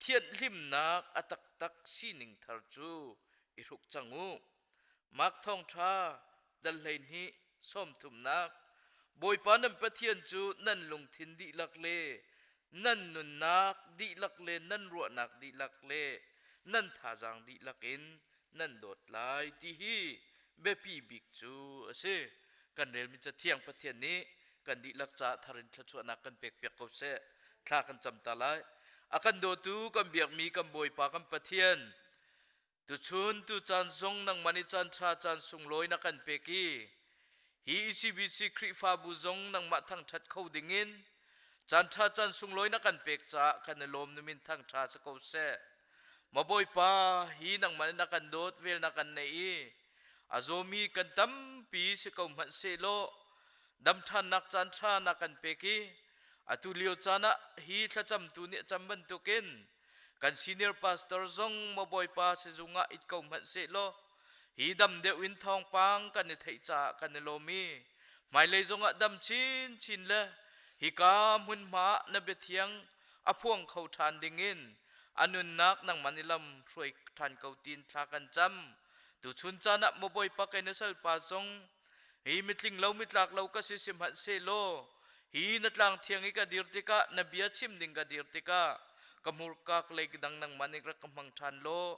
[SPEAKER 7] thianhlimnak a taktak sining thar cu i hruk cang u. Mark Thawngṭha dal 12 sawmthumnak Bawipa nan Pathian cu nan lungthin dihlak le nan nunnak dihlak le nan ruahnak dihlak le nan thazaang dihlak in nan dawt lai ti hi biapi bik cu a si. Kan relmi Cathiang Pathian nih kan dihlak caah thar in thluachuahnak kan pekpiak ko seh. Thla kan cam ta lai. A kan dawtu kan biakmi kan Bawipa kan Pathian Tuchun tucaan zong nangmah nih caan ṭha caan sunglawi na kan pek i hi ECBC Khrihfabu zong nangmah thangṭhat kho dingin caan ṭha caan sunglawi na kan pek caah kan i lawm na min thangṭha si ko seh. Maw Bawipa, hi nangmah nih na kan dawt vel na kan neih i a zawmi kan tampi si ko hmanh sehlaw dam ṭhannak caan ṭha na kan pek i atu lio caan ah hi thlacamtu nih a cam bantukin Kan senior pastor zong maw Bawipa sizung ah it ko hmanh sehlaw hi dam deuh in thawngpang kan i theih caah kan i lawm i hmailei zongah dam chinchin le hika hmunhma ah na biathiang a phuang kho ṭhan dingin a nunnak nangmah nih lam hruai ṭhan ko tiin thla kan cam. Tuchun caan ah maw Bawipa kei na salpa zong Hi mitling lo mitlak lo ka si sihmanhsehlaw hi na tlang thiang i ka dir tikah na bia chim ding ka dir tikah ka hmurka ka lei dang nangmah nih rak ka hmang ṭhan law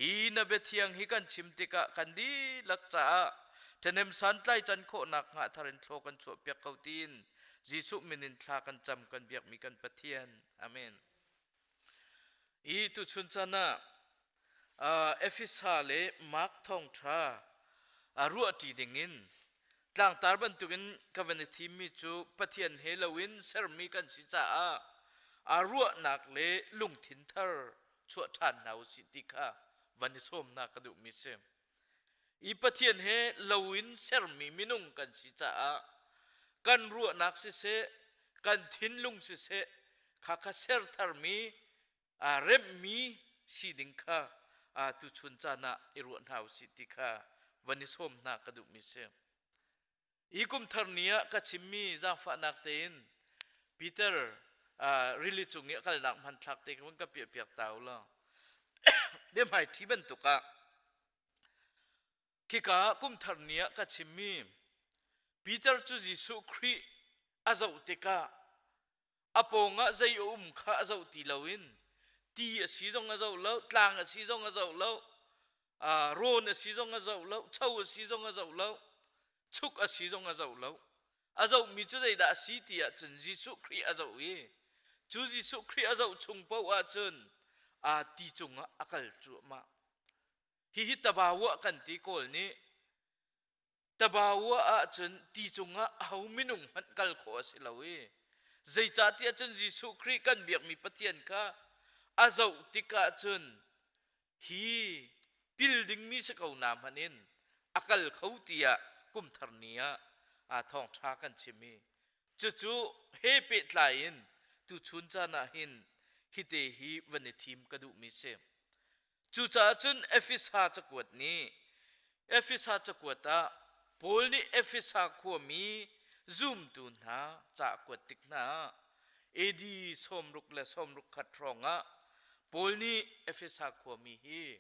[SPEAKER 7] hi na bia thiang hi kan chim tikah kan dihlak caah ṭhahnem santlai can khawhnak hnga thar in thlaw kan chuahpiak ko tiin Jesuh min in thla kan cam kan biakmi kan Pathian. Amen. I tuchun chan ah Efesa le Mark thawngṭha ruahṭi dingin tlangtar bantukin ka van i thimmi cu Pathian he loin sermi kan si caah aa ruahnak le lungthin thar chuah ṭhan hna u sih ti kha van i sawmnak ka duhmi si. I Pathian he loin sermi minung kan si caah kan ruahnak siseh, kan thinlung siseh, kha kha ser tharmi aa remhmi si ding kha tuchun caan ah i ruah hna usih ti kha van i sawm hna ka duhmi si. Hi kum thar ni ah ka chimmi zaangfahnak tein Peter rili cung i a kalnak hmanthlak te ka piah piak ta u law biahmai ṭhi bantuk ah Khika kum thar ni ah ka chimmi Peter cu Jesuh Khrih a zoh tikah a pawngah zei a um kha a zoh ti loin ti a si zong a zoh lo, tlang a si zong a zoh lo, rawn a si zong a zoh lo, cho a si zong a zoh lo, chuk a si zong a zoh lo. A zohmi cu zeidah a si ti ahcun Jesuh Khrih a zoh i cu Jesuh Khrih a zoh chung paoh ahcun ti cungah a kal cuahmah. Hihi tabawah kan ti Kawl nih. Tabawah ahcun ti cungah aho minung hmanh kal khawh a si lo i zeicahtiah cun Jesuh Khrih kan biakmi Pathian kha a zoh tikah cun hi pil dingmi si ko na hmanh in a kal kho tiah kumthar ni ah aa thawngṭha kan chim i cucu he pehtlai in tuchun caan ah hin. Hite hi van i thim ka duhmi si. Cucaah cun Efesa cakuat nih Efesa cakuat ah Paul nih Efesa khuami zumtu hna ca a kuat tik hna ah AD 60 le 61 hrawng ah Paul nih Efesa khuami hi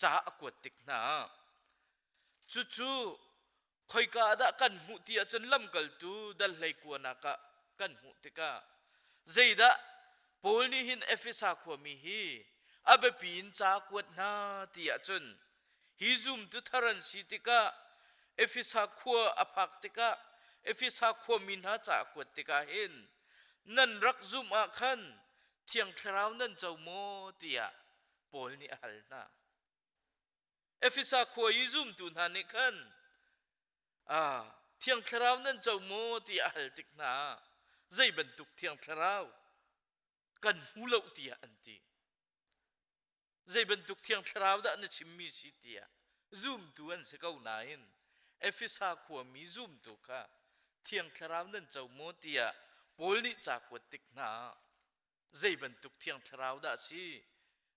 [SPEAKER 7] ca a kuat tik hna ah cucu khoika ah dah kan hmuh ti ahcun lamkaltu dal hlei kuanak ah kan hmuh tikah zeidah Paul nih hin Efesa khuami hi a biapi in ca a kuat hna ti ahcun hi zumtu thar an si tikah Efesa khua a phak tikah Efesa khuami hna ca a kuat tikah hin nan rak zumh ah khan Thiang Thlarau nan co maw tiah Paul nih a hal hna. Efesa khua i zumtu hna nih khan Thiang Thlarau nan co maw ti a hal tik hna ah zei bantuk Thiang Thlarau kan hmu lo tiah an ti. Zei bantuk Thiang Thlarau dah na chimmi si tiah zumtu an si ko nain Efesa khuami zumtu kha Thiang Thlarau nan co maw tiah Paul nih ca kuat tik hna ah zei bantuk thiang thlarau dah a si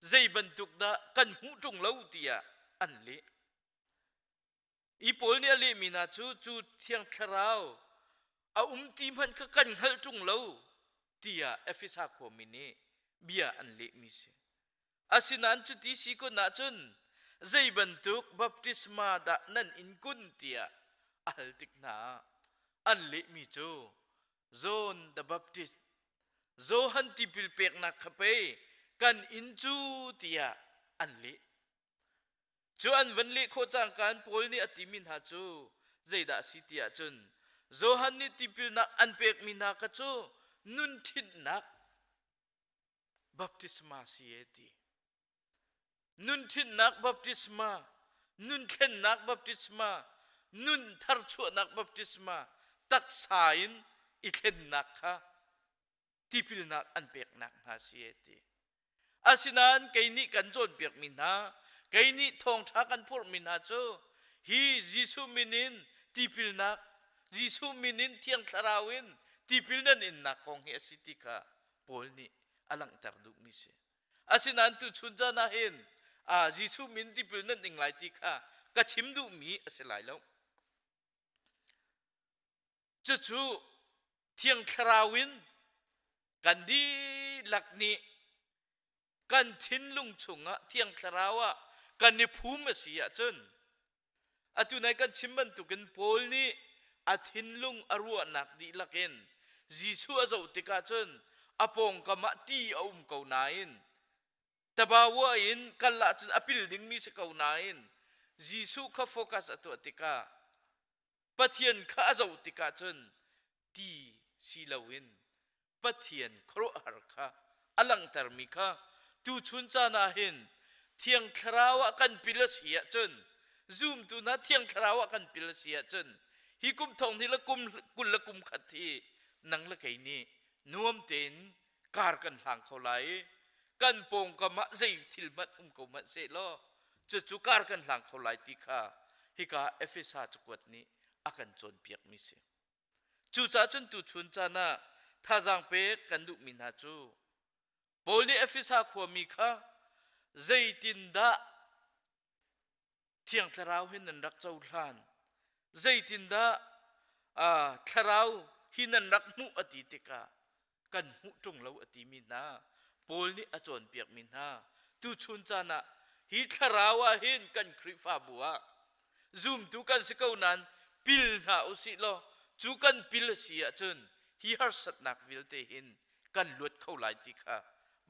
[SPEAKER 7] zei bantuk dah kan hmuh ṭung lo tiah an leh i Paul nih a lehmi hna cu cu thiang thlarau a um ti hmanh kha kan hngalh ṭung lo tiah Efesa khuami nih bia an lehmi si asinain cuti si kun ahcun zei bantuk baptisma dah nan in kun tiah a hal tik hna ah an lehmi cu John the Baptist Johan tipil peknak kha pei kan inn cu tiah an leh. Cu an van leh khawh cangka in Paul nih a timi hna cu zeidah a si ti ahcun Johan nih tipilnak an pekmi hna kha cu nun ṭhinhnak baptisma si e ti. Nun ṭhinhnak baptisma, nun thlennak baptisma, nun tharchuahnak baptisma, taksa in i thlennak kha tipilnak an peknak hna si e ti. Asinain kei nih kan cawnpiakmi hna, kei nih thawngṭha kan phurhmi hna cu hi Jesuh min in tipilnak, Jesuh min in Thiang Thlarau in tipil nan innak kong hi a si ti kha Paul nih a langhter duhmi si. Asinain tuchun caan ah hin Jesuh min tipil nan ing lai ti kha ka chim duhmi a si lai lo. Cucu Thiang Thlarau in kan dihlak nih kan thinlung chungah Thiang Thlarau ah kan i phum a si ahcun Atu nai kan chim bantukin Paul nih a thinlung a ruahnak dihlak in Jesuh a zoh tikah cun a pawngkam ah ti a um ko nain tabawa in kal ahcun a pil dingmi si ko nain Jesuh kha focus a tuah tikah Pathian kha a zoh tikah cun ti si loin Pathian khuaruahhar kha a langhtermi kha tuchun caan ah hin Thiang Thlarau ah kan pil a si ahcun zumtu hna Thiang Thlarau ah kan pil a si ahcun hi kum thong hi le kum kul le kum khat hi nang le kei nih nuam tein kar kan hlang kho lai i kan pawngkam ah zei thil hmanh um ko hmanh seh law cucu kar kan hlang kho lai ti kha hika Efesa cakuat nih a kan cawnpiakmi si. Cucaah cun tuchun caan ah thazaang pek kan duhmi hna cu Paul nih Efesa khuami kha zeitindah Thiang Thlarau hi nan rak cohlan zeitindah uh, Thlarau hi nan rak hmuh a ti tikah kan hmuh ṭung lo a timi hna Paul nih a cawnpiakmi hna tuchun caan ah hi thlarau ah hin kan Khrihfabu ah zumtu kan si ko nain pil hna usih law cu kan pil a si ahcun hi harsatnak vialte hin kan luat kho lai ti kha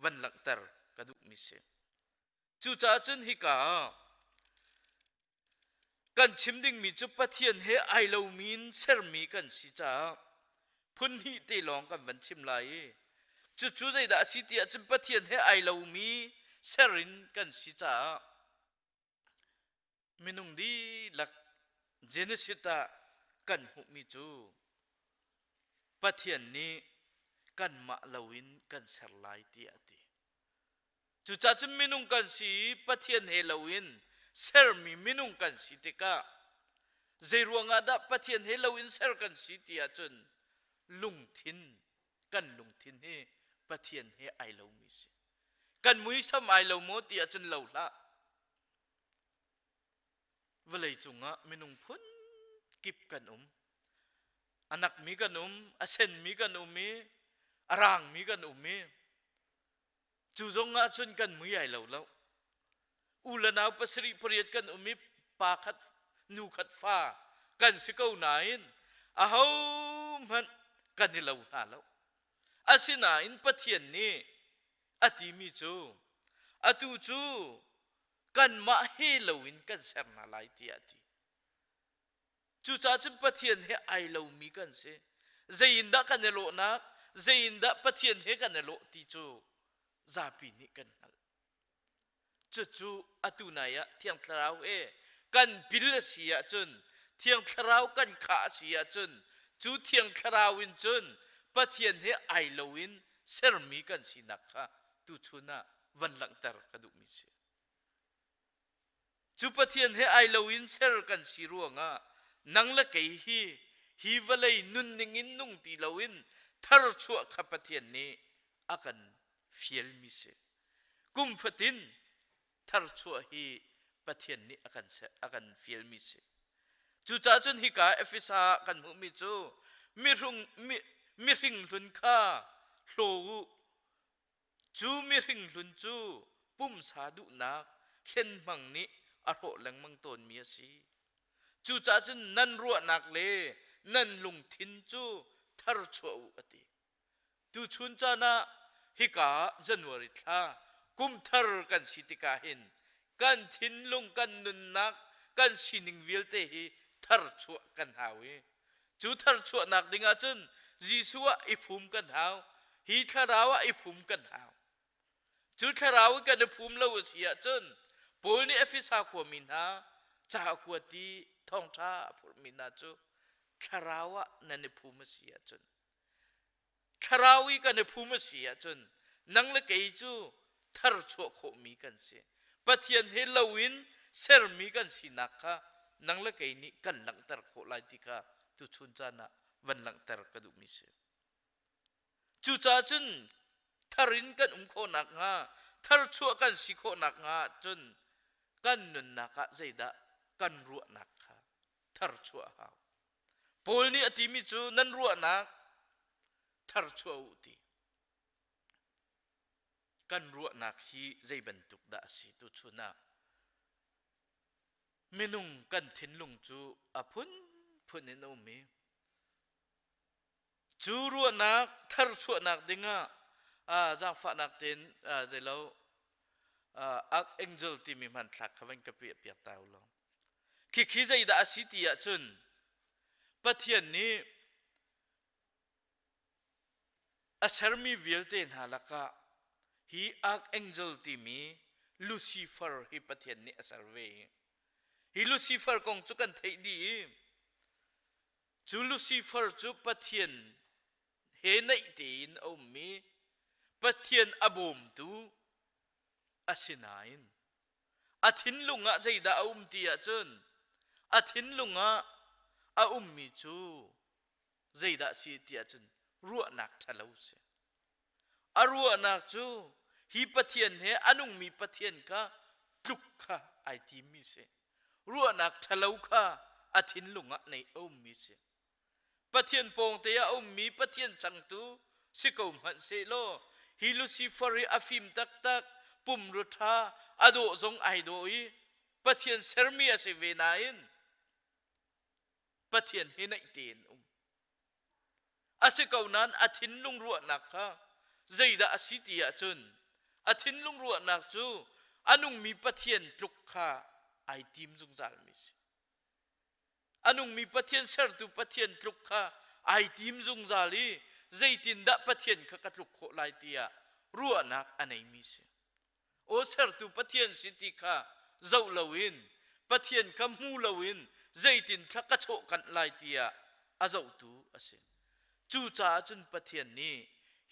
[SPEAKER 7] van langhter ka duhmi si. Cucaah cun hika ah kan chim dingmi cu Pathian he ai lomi in sermi kan si caah phun hnih te lawng kan van chim lai i cucu zeidah a si ti ahcun Pathian he ai lomi ser in kan si caah minung dihlak Genesis ah kan hmuhmi cu Pathian nih kanmah loin kan ser lai tiah a ti. Cucaah cun minung kan si i Pathian he loin sermi minung kan si tikah zeiruangah dah Pathian he loin ser kan si ti ahcun lungthin kan lungthin hi Pathian he ai lomi si. Kan muisam ai lo maw ti ahcun lo hlah. Vawlei cungah minung phun kip kan um. A nakmi kan um, a senmi kan um i, a rangmi kan um i, cu zong ah cun kan mui ai lo lo. U le nau pasarih pariat kan um i pa khat nu khat fa kan si ko nain aho hmanh kan i lo hna lo. Asinain Pathian nih a timi cu atu cu kanmah he loin kan ser hna lai tiah a ti. Cucaah cun Pathian he ai lomi kan si. Zei in dah kan i lawhnak, zei in dah Pathian he kan i lawh ti cu zapi nih kan hngalh. Cucu atu nai ah Thiang Thlarau he kan pil a si ahcun, Thiang Thlarau kan khah a si ahcun, cu Thiang Thlarau in cun Pathian he ai loin sermi kan sinak kha tuchun ah van langhter ka duhmi si. Cu Pathian he ai loin ser kan si ruangah nang le kei hi hi vawlei nunning in nung ti loin tharchuah kha Pathian nih a kan fialmi si. Kum fatin tharchuah hi Pathian nih a kan a kan fialmi si. Cucaah cun hika Efesa ah kan hmuhmi cu mihrung mi, mihring hlun kha hlaw u Cu mihring hlun cu pumsa duhnak hlenhmang nih a hrawh lengmang tawnmi a si. Cucaah cun nan ruahnak le nan lungthin cu tharchuah u a ti. Tuchun caan ah hika January thla kum thar kan si tikah hin kan thinlung kan nunnak kan sining vialte hi tharchuah kan hau i Cu tharchuahnak ding ahcun Jesuh ah i phum kan hau. Hi thlarau ah i phum kan hau. Cu thlarau i kan i phum lo a si ahcun Paul nih Efesa khuami hna ca a kuat i thawngṭha a phurhmi hna cu thlarau ah nan i phum a si ahcun thlarau i kan i phum a si ahcun nang le kei cu tharchuah khawhmi kan si. Pathian he loin sermi kan sinak kha nang le kei nih kan langhter khawh lai ti kha tuchun caan ah van langhter ka duhmi si. Cucaah cun thar in kan um khawh nakhnga, tharchuah kan si khawh nakhnga cun kan nunnak ah zeidah kan ruahnak kha tharchuah a hau. Paul nih a timi cu nan ruahnak tharchuah u ti. Kan ruahnak hi zei bantuk dah a si tuchun ah minung kan thinlung cu a phunphun in a um i cu ruahnak tharchuahnak dingah zaangfahnak tein zeilo archangel timi hmanthlak kha van ka piah piak ta u law khikhi zeidah a si ti ahcun Pathian nih A sermi vialte hna lakah hi archangel timi Lucifer hi Pathian nih a ser ve. Hi Lucifer kong cu kan theih dih i cu Lucifer cu Pathian he naih tein a ummi Pathian a bawmtu a si nain a thinlung ah zeidah a um ti ahcun a thinlung ah a ummi cu zeidah si ti ahcun ruahnak ṭhalo si. A ruahnak cu hi Pathian he a nungmi Pathian kha tluk kha ai timmi si. Ruahnak ṭhalo kha a thinlung ah nei a ummi si. Pathian pawngte ah a ummi Pathian changtu si ko hmanh sehlaw hi Lucifer hi a fim taktak pumrua ṭha a dawh zong ai dawh i Pathian sermi a si ve nain Pathian he naih tein um. A si ko nain a thinlung ruahnak kha zeidah a si ti ahcun a thinlung ruahnak cu a nungmi Pathian tluk kha ai tim zungzalmi si. A nungmi Pathian sertu Pathian tluk kha ai tim zungzal i zeitindah Pathian kha ka tluk khawh lai tiah ruahnak a neimi si. Aw sertu Pathian si ti kha zoh loin Pathian kha hmu loin zeitin thla ka chawhkanh lai tiah a zohtu a si. Cucaah cun Pathian nih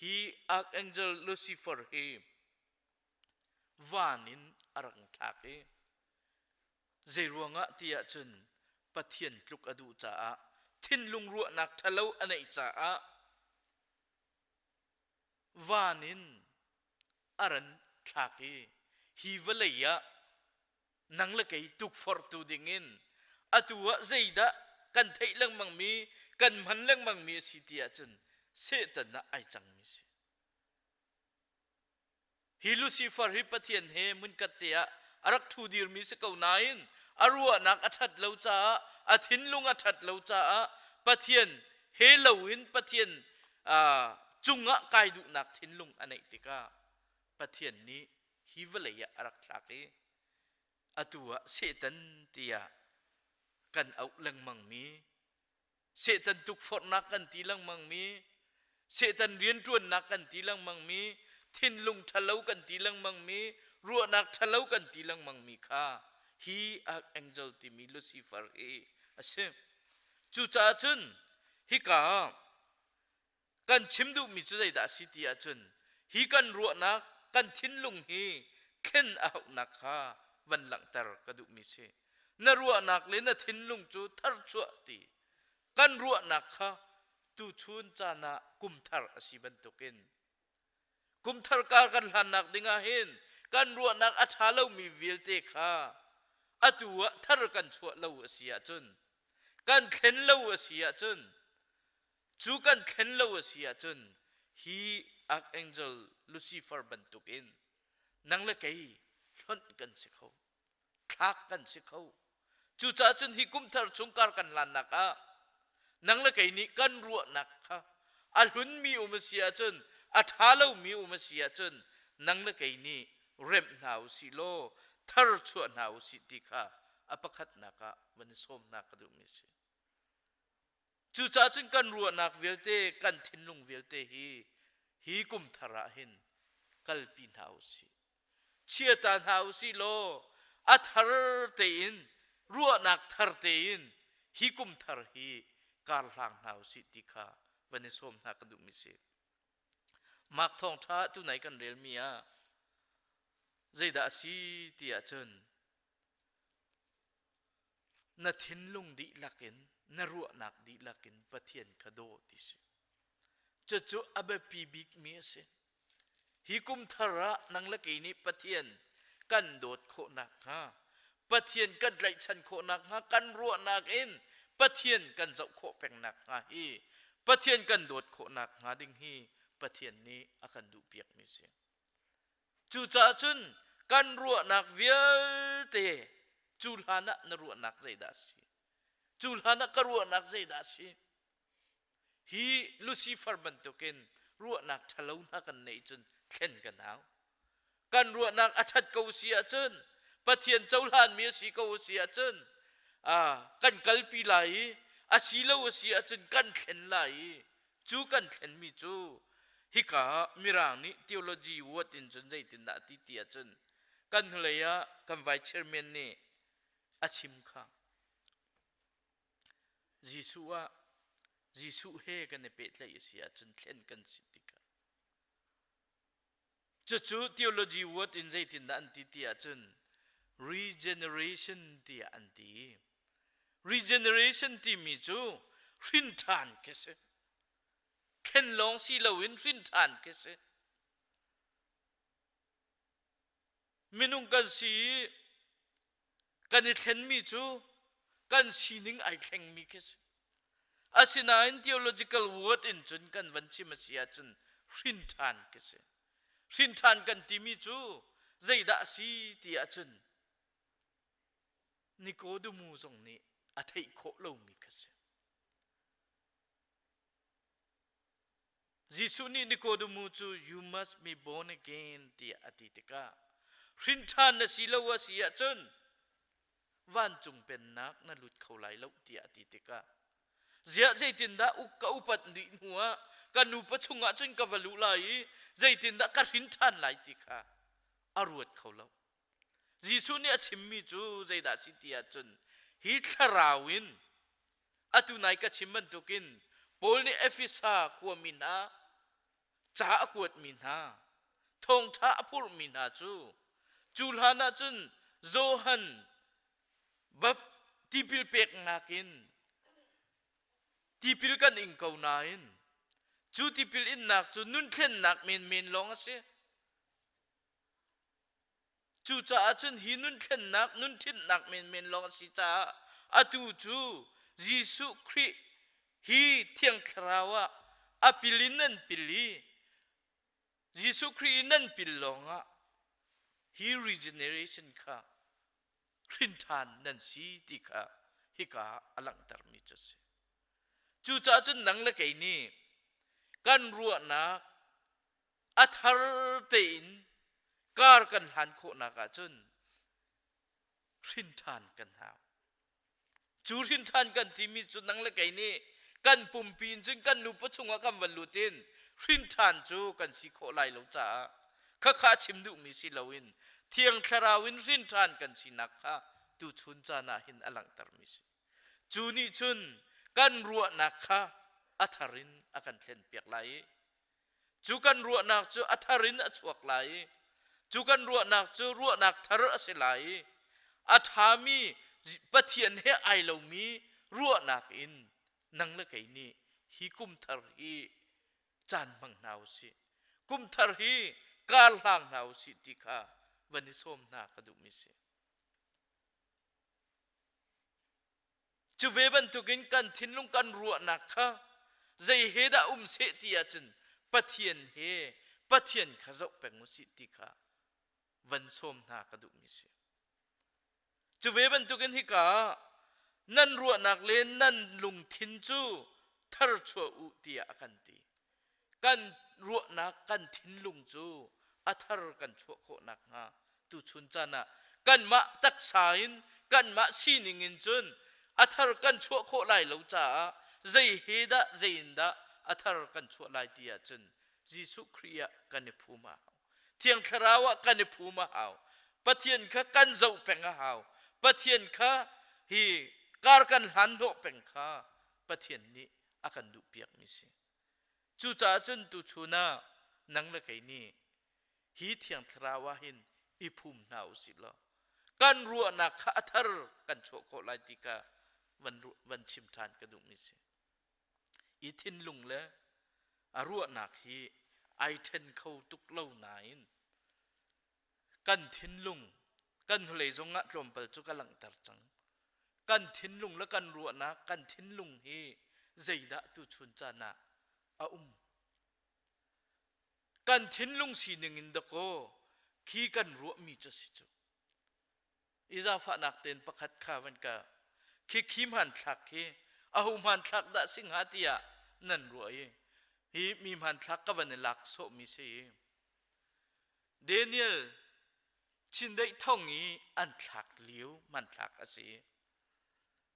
[SPEAKER 7] hi Archangel Lucifer hi van in a rak thlak i zeiruangah ti ahcun Pathian tluk a duh caah thinlung ruahnak ṭhalo a neih caah van in a ran thlak i hi vawlei ah nang le kei tukforhtu dingin atu ah zeidah kan theih lengmangmi kan hman lengmangmi a si ti ahcun Satan ah ai cangmi si. Hi Lucifer hi Pathian he hmunkhat te ah a rak ṭhu dirmi si ko nain a ruahnak a ṭhat lo caah a thinlung a ṭhat lo caah Pathian he loin Pathian uh, cungah kai duhnak thinlung a neih tikah Pathian nih hi vawlei ah a rak thlak i atu ah Satan tiah kan auh lengmangmi Satan tukforhnak kan ti lengmangmi Satan rianṭuannak kan ti lengmangmi thinlung ṭhalo kan ti lengmangmi ruahnak ṭhalo kan ti lengmangmi kha hi archangel timi Lucifer hi a si. Cucaah cun hika kan chim duhmi cu zeidah a si ti ahcun hi kan ruahnak kan thinlung hi thlen a hauhnak kha van langhter ka duhmi si na ruahnak le na thinlung cu tharchuah ti kan ruahnak kha tuchun caan ah kumthar a si bantukin kumthar kar kan hlannak dingah hin kan ruahnak a ṭha lomi vialte kha atu ah thar kan chuah lo a si ahcun kan thlen lo a si ahcun Cu kan thlen lo a si ahcun hi archangel Lucifer bantukin nang le kei hlonh kan si kho, thlak kan si kho. Cucaah cun hi kumthar chung kar kan hlannak ah nang le kei nih kan ruahnak kha a hlunmi um a si ahcun a ṭha lomi um a si ahcun nang le kei nih remh hna u sih law thar chuah hna u sih ti kha a pakhatnak ah van i sawm hna ka duhmi a si. Cucaah cun kan ruahnak vialte, kan thinlung vialte hi hi kum thar ah hin kalpi hna u sih. Chiata hna u sih law a thar tein ruahnak thar tein hi kum thar hi kar hlang hna u sih ti kha van i sawm hna ka duhmi si. Mark thawngṭha tunai kan relmi ah zeidah a si ti ahcun Na thinlung dihlak in, na ruahnak dihlak in Pathian kha daw ti si. Cucu a biapi bikmi a si. Hi kum thar ah nang le kei nih Pathian kan dawt khawh nakhnga, Pathian kan tlaihchan khawh nakhnga, kan ruahnak in Pathian kan zoh khawh peng nakhnga hi Pathian kan dawt khawh nakhnga ding hi Pathian nih a kan duhpiakmi si. Cucaah cun kan ruahnak vialte cu hlan ah na ruahnak zeidah a si? Cu hlan ah ka ruahnak zeidah a si? Hi Lucifer bantukin ruahnak ṭhalo hna kan neih cun thlen kan hau. Kan ruahnak a ṭhat ko si ahcun Pathian cohlanmi a si ko a si ahcun kan kalpi lai i a si lo a si ahcun kan thlen lai i Cu kan thlenmi cu hika ah Mirang nih theology word in cun zeitindah a ti ti ahcun kan hnulei ah kan vice chairman nih a chim kha. Jesuh ah Jesuh he kan i pehtlaih a si ahcun thlen kan si tikah Cucu theology word in zeitindah an ti ti ahcun regeneration tiah an ti. Regeneration timi cu hrin ṭhan khi si. Thlen lawng si loin hrin ṭhan khi si. Minung kan si i kan i thlenmi cu kan sining ai thlengmi khi si. Asinain theological word in cun kan van chim a si ahcun hrin ṭhan khi si. Hrin ṭhan kan timi cu zeidah a si ti ahcun Nikodemu zong nih a theih khawh lomi kha si. Jesuh nih Nikodemu cu you must be born again tiah a ti tikah hrin ṭhan na si lo a si ahcun vancung pennak na lut kho lai lo tiah a ti tikah ziah zeitindah ka upat dih hnu ah ka nupa chungah cun ka va luh lai i zeitindah ka hrin ṭhan lai ti kha a ruat kho lo. Jesuh nih a chimmi cu zeidah a si ti ahcun hi thlarau in atu nai ka chim bantukin Paul nih Efesa khuami hna ca a kuatmi hna thawngṭha a phurhmi hna cu cu hlan ah cun Johan bap tipil peknak in tipil kan ing ko nain cu tipil innak cu nun thlennak menmen lawng a si. Cucaah cun hi nun thlennak, nun ṭhinhnak menmen lawng a si caah atu cu Jesuh Khrih hi Thiang Thlarau ah a pil in nan pil i Jesuh Khrih in nan pil lawngah hi regeneration kha hrin ṭhan nan si ti kha hika ah a langhtermi cu a si. Cucaah cun nang le kei nih kan ruahnak a thar tein kar kan hlan khawhnak ahcun hrin ṭhan kan hau. Cu hrin ṭhan kan timi cu nang le kei nih kan pumpi in cun kan nupa chungah kan van lut in hrin ṭhan cu kan si khawh lai lo caah khakha chim duhmi si loin Thiang Thlarau in hrin ṭhan kan sinak kha tuchun caan ah hin a langhtermi si. Cu nih cun kan ruahnak kha a thar in a kan thlenpiak lai i Cu kan ruahnak cu a thar in a chuak lai i cu kan ruahnak cu ruahnak thar a si lai i a ṭhami Pathian he ai lomi ruahnak in nang le kei nih hi kum thar hi caan hmang hna u sih. Kum thar hi kar hlang hna u sih ti kha van i sawm hna ka duhmi si. Cu ve bantukin kan thinlung kan ruahnak kha zei he dah um seh ti ahcun Pathian he Pathian kha zoh peng u sih ti kha van sawm hna ka duhmi si. Cu ve bantukin hika ah nan ruahnak le nan lungthin cu tharchuah u tiah a kan ti. Kan ruahnak kan thinlung cu a thar kan chuah khawh nakhnga tuchun caan ah kanmah taksa in kanmah sining in cun a thar kan chuah khawh lai lo caah zei he dah zei in dah a thar kan chuah lai ti ahcun Jesuh Khrih ah kan i phum a hau. Thiang Thlarau ah kan i phum a hau. Pathian kha kan zoh peng a hau. Pathian kha hi kar kan hlan hnawh peng kha Pathian nih a kan duhpiakmi si. Cucaah cun tuchun ah nang le kei nih hi Thiang Thlarau ah hin i phum hna u sih law kan ruahnak kha a thar kan chuah khawh lai ti kha van, van chim ṭhan ka duhmi si. I thinlung le a ruahnak hi ai ṭhen kho tuk lo nain kan thinlung kan hnulei zongah tlawmpal cu ka langhter cang. Kan thinlung le kan ruahnak kan thinlung hi zeidah tuchun caan ah a um Kan thinlung sining in dakaw khi kan ruahmi cu si cu. I zaangfahnak tein pakhat kha van ka khi khi hmanthlak khi aho hmanthlak dah si hnga tiah nan ruah i hi mi hmanthlak ka van i lak sawhmi si i Daniel Chindeih thong i an thlak lio hmanthlak a si.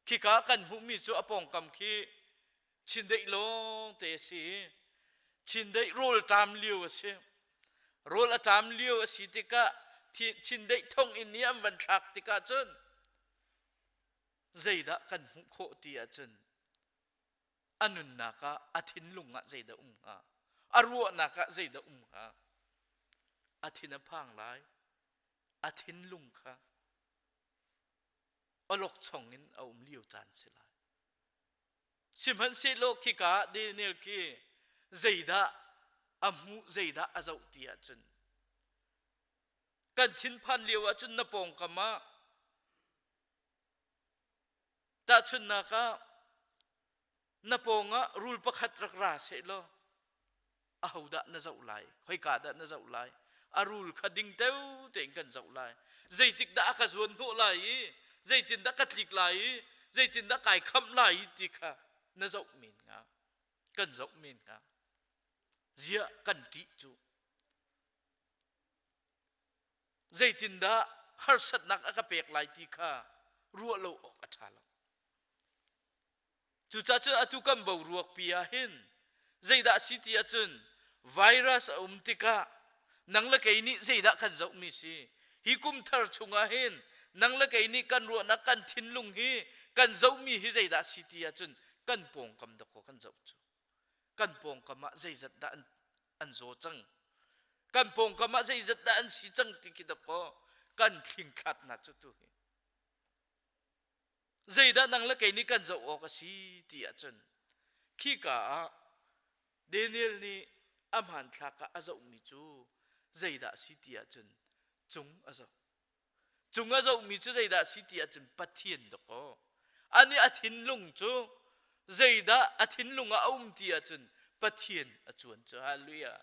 [SPEAKER 7] Khika kan hmuhmi cu a pawngkam khi Chindeih lawng te a si i Chindeih rawl ṭam lio a si. Rawl a ṭam lio a si tikah Chindeih thonginn i an van thlak tikah cun zeidah kan hmuh khawh ti ahcun a nunnak ah a thinlung ah zeidah um hnga a ruahnak ah zeidah um hnga a thin a phang lai a thinlung kha awlokchong in a um lio caan si lai Sihmanhsehlaw khika ah Daniel khi zeidah a hmuh zeidah a zoh ti ahcun kan thinphan lio ahcun na pawngkam ah tahchunhnak ah na pawngah rul pakhat rak ra sehlaw ahodah na zoh lai khoika dah na zoh lai a rul kha ding teu tein kan zoh lai zeitik dah a ka zuan hnawh lai i zeitin dah ka tlik lai i zeitin dah kai khamh lai i ti kha na zoh men hnga kan zoh men hnga ziah kan ṭih cu zeitindah harsatnak a ka pek lai ti kha ruah lo awk a ṭha lo Cucaah cun atu kan boruak pi ah hin zeidah a si ti ahcun virus a um tikah nang le kei nih zeidah kan zohmi si hi kum thar chungah hin nang le kei nih kan ruahnak kan thinlung hi kan zohmi hi zeidah a si ti ahcun kan pawngkam dakaw kan zoh cu kan pawngkam ah zeizat dah an, an zaw cang kan pawngkam ah zeizat dah an si cang ti khi dakaw kan thlingthlat hna cu tu hi Zeidah nang le kei nih kan zoh awk a si ti ahcun khika ah Daniel nih a hmanthlak ah a zohmi cu zeidah a si ti ahcun cung a zoh. Cung a zohmi cu zeidah a si ti ahcun Pathian dawkaw. Ani a thinlung cu zeidah a thinlung ah a um ti ahcun Pathian a cuan cu. Hallelujah.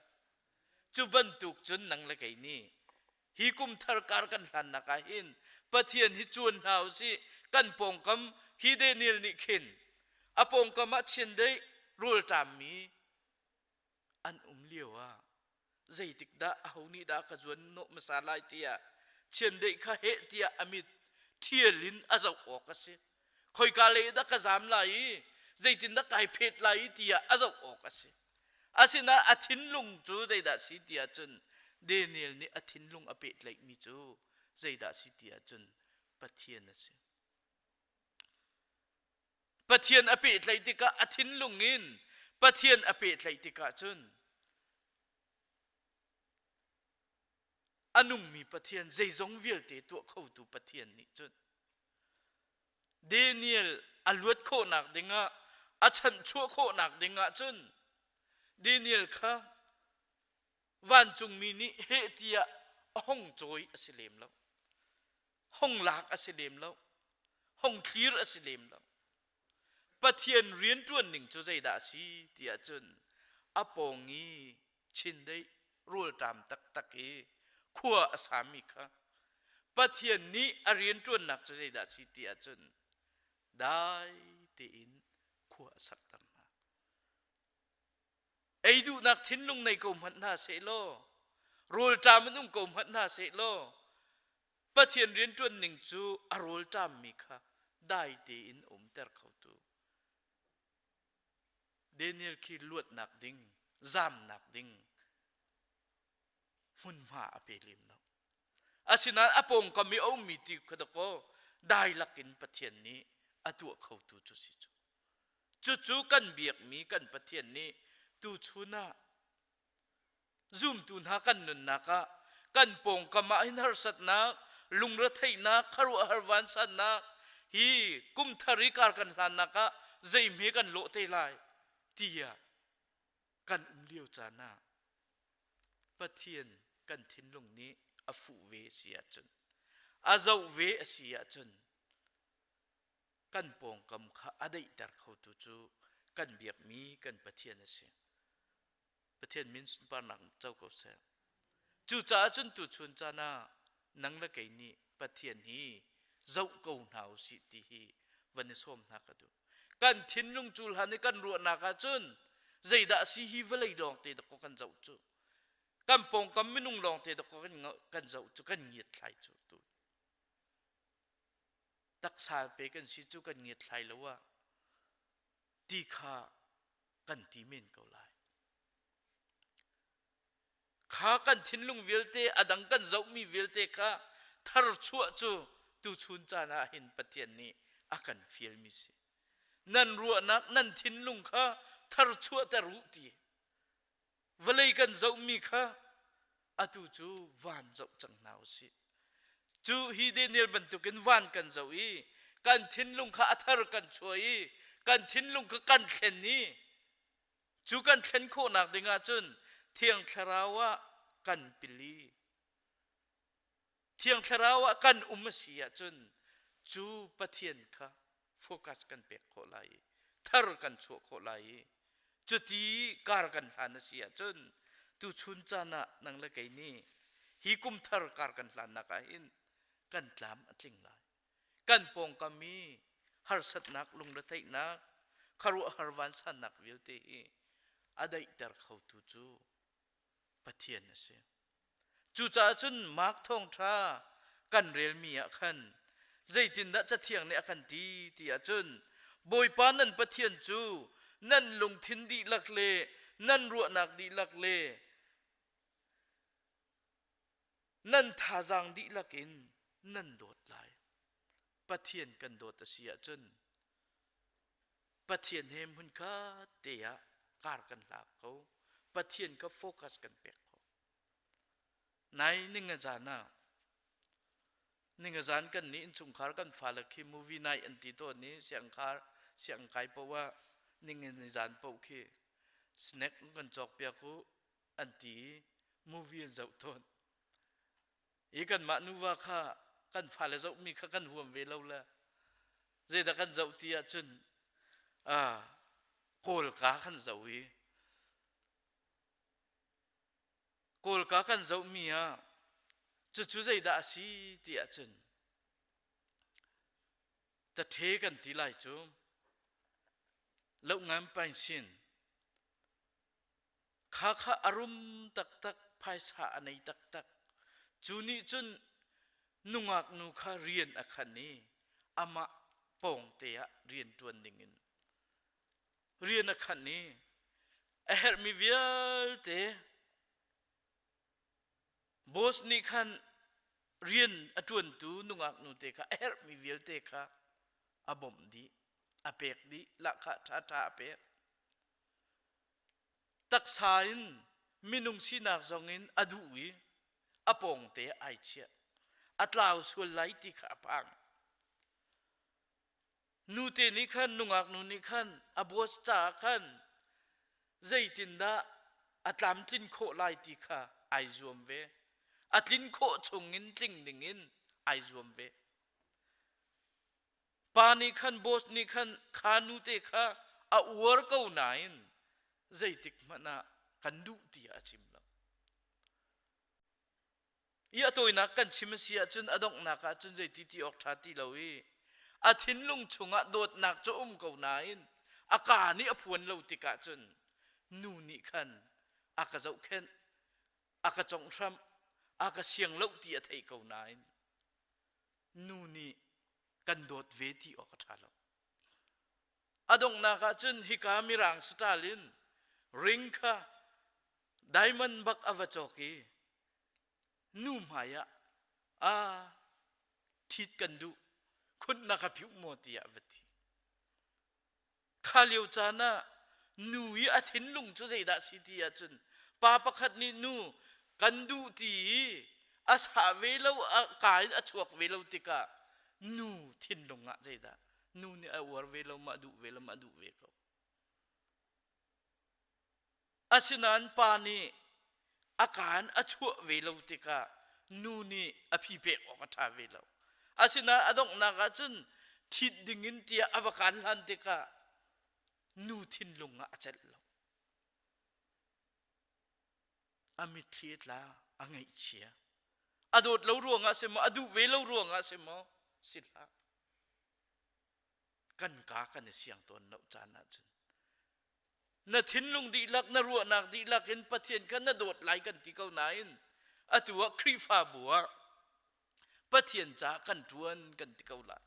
[SPEAKER 7] Cu bantuk cun nang le kei nih hi kum thar kar kan hlannak ah hin Pathian hi cuan hna usih kan pawngkam hi Daniel nih khin a pawngkam ah chiandeih rawlṭammi an um lio ah zeitik dah aho nih dah ka zuan hnawh hmasa lai tiah chiandeih kha heh tiah a mit ṭhial in a zoh awk a si khoika lei dah ka zam lai i zeitindah kai phet lai i tiah a zoh awk a si asinain a thinlung cu zeidah si tiah cun Daniel nih a thinlung a pehtlaihmi cu zeidah si tiah cun Pathian a si Pathian a pehtlaih tikah a thinlung in Pathian a pehtlaih tikah cun a nungmi Pathian zeizong vialte tuah khotu Pathian nih cun Daniel a luat khawhnak dingah a chanhchuah khawhnak dingah cun Daniel kha vancungmi nih heh tiah a hong cawi a si lem lo hong lak a si lem lo hong thlir a si lem lo Pathian rianṭuan ning cu zeidah a si ti ahcun a pawng i chindeih rawlṭam taktak i khua a sami kha Pathian nih a rianṭuannak cu zeidah a si ti ahcun dai tein khua a sakter hna. Ei duhnak thinlung nei ko hmanh hna sehlaw, rawlṭam in um ko hmanh hna sehlaw, Pathian rianṭuan ning cu a rawlṭammi kha dai tein a umter khotu. Daniel khi luatnak ding, zamnak ding hmunhma a pe lem lo. Asinain a pawngkam i a ummi ti kha dakaw dai lakin Pathian nih a tuah khotu cu si cu. Cucu kan biakmi kan Pathian nih tuchun ah zumtu hna kan nunnak ah kan pawngkam ah hin harsatnak, lungretheihnak, khuaruahhar vansannak hi kum thar i kar kan hlannak ah zeihme kan lawh te lai tiah kan um lio caan ah Pathian kan thinlung nih a fuh ve a si ahcun a zoh ve a si ahcun kan pawngkam kha a daihter khotu cu kan biakmi kan Pathian a si. Pathian min sunparnak co ko seh. Cucaah cun tuchun caan ah nang le kei nih Pathian hi zoh ko hna u sih ti hi van i sawm hna ka duh. Kan thinlung cul han i kan ruahnak ah cun zeidah si hi vawlei lawng te dakaw kan zoh cu. Kan pawngkam minung lawng te dakaw kan zoh cu kan ngiat thlai cu tu. Taksa pe kan si cu kan ngiat thlai lo ah ti kha kan ti men ko lai. Kha kan thinlung vialte a dang kan zohmi vialte kha tharchuah cu tuchun caan ah hin Pathian nih a kan fialmi si. Nan ruahnak nan thinlung kha tharchuahter u ti. Vawlei kan zohmi kha atu cu van zoh cang hna u sih. Cu hi Daniel bantukin van kan zoh i kan thinlung kha a thar kan chuah i kan thinlung kha kan thlen i cu kan thlen khawhnak ding ahcun Thiang Thlarau ah kan pil i Thiang Thlarau ah kan um a si ahcun cu Pathian kha focus kan pek khawh lai i thar kan chuah khawh lai i cuti kar kan hlan a si ahcun tuchun caan ah nang le kei nih hi kum thar kar kan hlannak ah hin kan tlam a tling lai kan pawngkam i harsatnak lungretheihnak khuaruahhar vansannak vialte hi a daihter khotu cu Pathian a si. Cucaah cun Mark thawngṭha kan relmi ah khan zeitindah Cathiang nih a kan ti ti ahcun Bawipa nan Pathian cu nan lungthin dihlak le nan ruahnak dihlak le nan thazaang dihlak in nan dawt lai. Pathian kan dawt a si ahcun Pathian he hmunkhat te ah kar kan hlak ko. Pathian kha focus kan pek ko. Nai ninga zan ah ninga zan kan nih innchungkhar kan fale khi movie night an ti tawn i siangkhar siangkai paoh ah ninga ni zan paoh khi snack kan cawk piak u an ti i movie an zoh tawn. I kanmah nuva kha. kan fale zohmi kha kan huam ve lo le zeidah kan zoh ti ahcun Kawlka kan zoh i Kawlka kan zohmi ah cucu zeidah a si ti ahcun tathe kan ti lai cu loh ngan painsin kha kha a rum taktak phaisa a nei taktak cu nih cun nungak nu kha rian a khan i amah pawng te ah rian ṭuan dingin rian a khan i a herhmi vialte boss nih khan rian a ṭuantu nungak nu te kha a herhmi vialte kha a bawmh dih a pek dih lahkhah ṭhaṭha a pek Taksa in minung sinak zongin a duh i a pawngte ai chiah. A tlau sual lai ti kha a phang. Nute nih khan nungak nu nih khan a boss caah khan zeitindah a tlamtlin khawh lai ti kha ai zuam ve. A tlin khawh chungin tling dingin ai zuam ve. Pa nih khan boss nih khan kha nute kha a uar ko nain zeitik hmanh ah kan duh tiah a chim lo. I a tawinak kan chim a si ahcun a donghnak ahcun zeiti ti awk ṭha ti lo i a thinlung chungah dawtnak cu um ko nain a kaa nih a phuan lo tikah cun nu nih khan a ka zohkhenh a ka conghhramh a ka siang lo ti a theih ko nain nu nih kan dawt ve ti awk a ṭha lo. A donghnak ah cun hika mirang saṭal in ring kha diamond bak a va cawk i nu hmai ah a ṭhit kan duh khunh na ka phiuh maw tiah va ti. Kha lio caan ah nu i a thinlung cu zeidah si ti ahcun pa pakhat nih nu kan duh ti i a sah ve lo a ka in a chuak ve lo tikah nu thinlung ah zeidah nu nih a uar ve lo ma duh ve lo ma duh ve ko. Asinain pa nih a kaan a chuah ve lo tikah nu nih a phi pek awk a ṭha ve lo. Asinain a donghnak ah cun ṭhit dingin tiah a va kaan hlan tikah nu thinlung ah a celh lo. A mitthli a tla, a ngaihchia. A dawt lo ruangah si maw, a duh ve lo ruangah si maw, si hlah. Kan kaa kan i siang tawn lo caan ahcun. Na thinlung dihlak, na ruahnak dihlak in Pathian kha na dawt lai kan ti ko nain atu ah Khrihfabu ah Pathian caah kan ṭuan kan ti ko lai.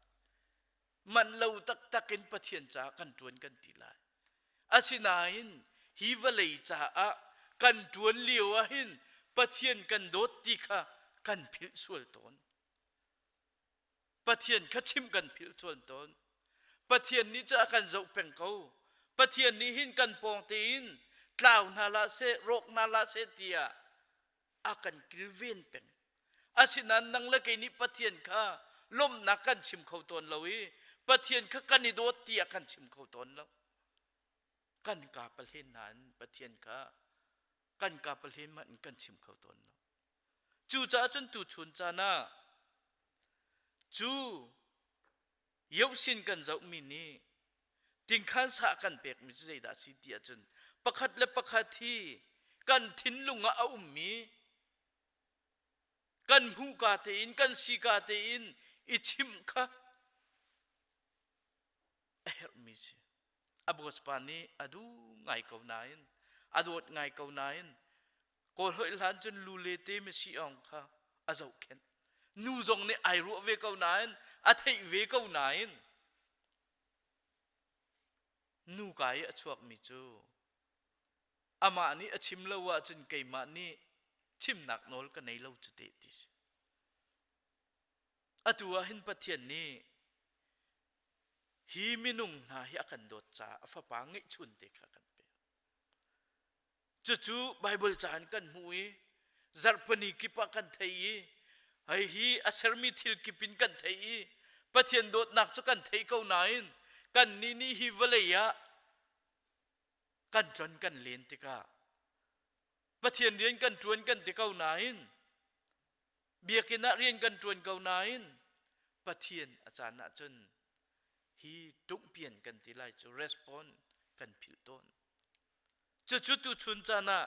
[SPEAKER 7] Man lo taktak in Pathian caah kan ṭuan kan ti lai. Asinain hi vawlei caah kan ṭuan lio ahhin Pathian kan dawt ti kha kan philh sual tawn. Pathian kha chimh kan philh chuan tawn. Pathian nih cu a kan zoh peng ko. Pathian nih hin kan pawng tein tlau hna hlah seh, rawk hna hlah seh tiah a kan kilven peng. Asinain nang le kei nih Pathian kha lawmhnak kan chim kho tawn lo i Pathian kha kan i dawt tiah kan chim kho tawn lo. Kan kaa pahlen nain Pathian kha kan kaa pahlen hmanh in kan chim kho tawn lo. Cucaah cun tuchun caan ah cu yohsin kan zohmi nih tingkhan sah kan pekmi cu zeidah a si ti ahcun pakhat le pakhat hi kan thinlung ah a ummi kan hmuhka tein kan sika tein i chimh kha a herhmi si. A boss pa nih a duh ngai ko nain a dawt ngai ko nain Kawl hoih hlan cun lu le te mi si ong kha a zohkhenh. Nu zong nih ai ruah ve ko nain a theih ve ko nain nu ka i a chuakmi cu amah nih a chim lo ahcun keimah nih chimnak nawl ka nei lo cu te ti si. Atu ah hin Pathian nih hi minung hna hi a kan dawt caah a fapa ngeihchun te kha a kan pek. Cucu Baibal ca in kan hmuh i zarhpini kip ah kan thei i hei hi a sermi thil kip in kan thei i Pathian dawtnak cu kan thei ko nain kannih nih hi vawlei ah kan tlon kan len tikah Pathian rian kan ṭuan kan ti ko nain. Biakinn ah rian kan ṭuan ko nain Pathian a caan ahcun hi tungpian kan ti lai cu respond kan philh tawn. Cucu tuchun caan ah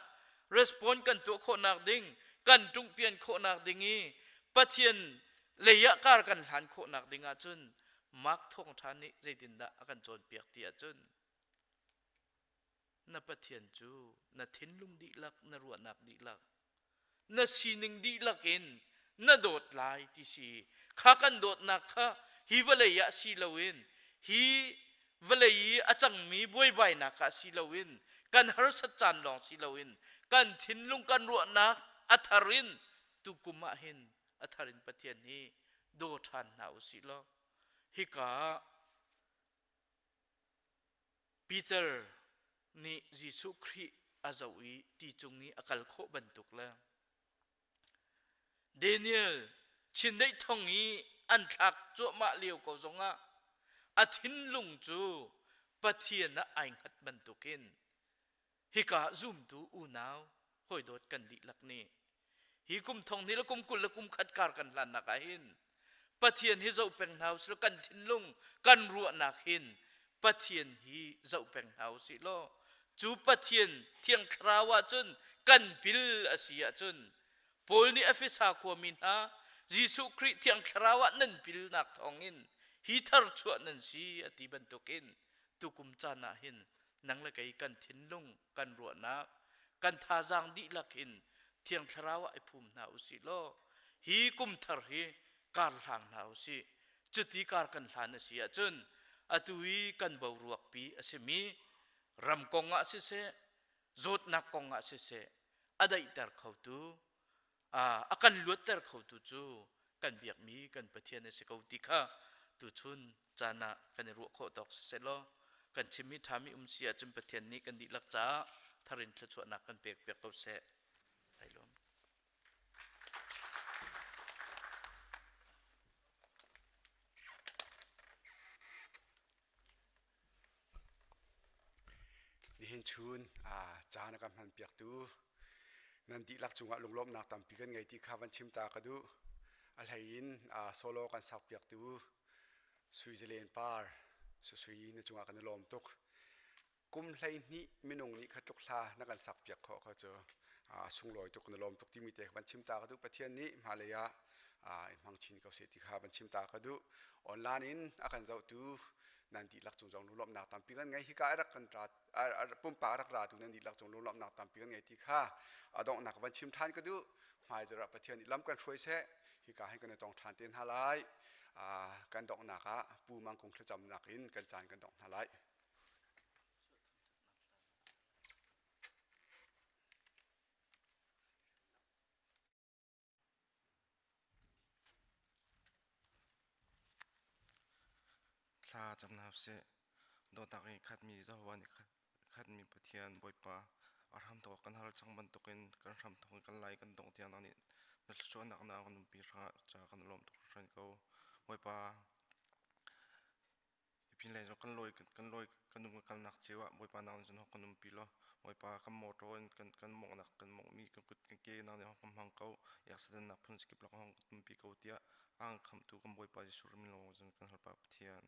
[SPEAKER 7] respond kan tuah khawhnak ding, kan tungpian khawhnak ding i Pathian lei ah kar kan hlan khawhnak ding ahcun Mark thawngṭha nih zeitindah a kan cawnpiak ti ahcun na Pathian cu na thinlung dihlak, na ruahnak dihlak, na sining dihlak in na dawt lai ti si. Kha kan dawtnak kha hi vawlei ah si loin hi vawlei i a cangmi buaibainak ah si loin kan harsat caan lawng si loin kan thinlung kan ruahnak a thar in tukum ah hin a thar in Pathian hi daw ṭhan hna u sih law hika Peter nih Jesuh Khrih a zoh i ti cung i a kal khawh bantuk le Daniel chindeih thong i an thlak cuahmah lio ko zongah a thinlung cu Pathian ah ai hngat bantukin hika zumtu unau hawidawt kan dihlak nih hi kum thong hnih le kum 20 le kum khat kar kan hlannak ah hin Pathian hi zoh peng hna usih kan thinlung kan ruahnak hin Pathian hi zoh peng hna usih law cu Pathian thiang thlarau ahcun kan pil a si ahcun Paul nih Efesa khuami hna Jesuh Khrih thiang thlarau ah nan pilnak thawngin hi tharchuah nan si a ti bantukin tukum caan ah hin nang le kei kan thinlung kan ruahnak kan thazaang dihlak in thiang thlarau ah i phum hna usih law hi kum thar hi kar hlang hna usih cuti kar kan hlan a si ahcun atu i kan boruak pi a simi ram kong ah siseh zawtnak kong ah siseh a daihter khotu a kan luatter khotu cu kan biakmi kan Pathian a si ko ti kha tuchun caan ah kan i ruah khawh tawk siseh law kan chimmi ṭhami um si ahcun Pathian nih kan dihlak caah tharin thluachuahnak kan pek piak ko seh. Ai lawm.
[SPEAKER 1] Nihin chun caan a kan hmanpiaktu nan dihlak cungah lunglawmhnak tampi kan ngei ti kha van chim ta ka duh. A hlei in solo kan sakpiaktu Sui Zalen Par Susui na cungah kan i lawm tuk. Kum 12 minung nih kha tluk hla na kan sakpiak khawh kha cu a sunglawi tuk na lawm tuk timi te van chim ta ka duh. Pathian nih hmailei ah in hmang chin ko seh ti kha van chim ta ka duh. Online in a kan zohtu nan dihlak cung zong lunglawmhnak tampi kan ngei. Hika a rak kan ra pumpak a rak ratu nan dihlak cung lunglawmhnak tampi kan ngei ti kha a donghnak van chim ṭhan ka duh. Hmaizarh ah Pathian nih lam kan hruai seh. Hika hin kan i tong ṭhan te hna lai. Kan donghnak ah Pu Mang Kung thlacamnak in kan caan kan dongh hna lai.
[SPEAKER 8] Thla cam hna usih. Dawtnak in khatmi Jehovah nih khatmi Pathian Bawipa a hramthawk kan hal cang bantukin kan hramthawk in kan lai kan dongh tiang nang nih na thluachuahnak na kan umpi hrangah ca kan lawm tuk hringhran ko. Bawipa Hi pinlei zong kan lawi kan lawi kan um kan kalnak cio ah Bawipa nang nih cun hawk kan umpi law Bawipa kan motor in kan kan mawnghnak kan mawnghmi kan kut kan ke nang nih hawk kan hmang ko accident nak phun sakip lak hawk kan umpi ko tiah a kan khamhtu kan Bawipa Jesuh min lawng cun kan hal pa Pathian.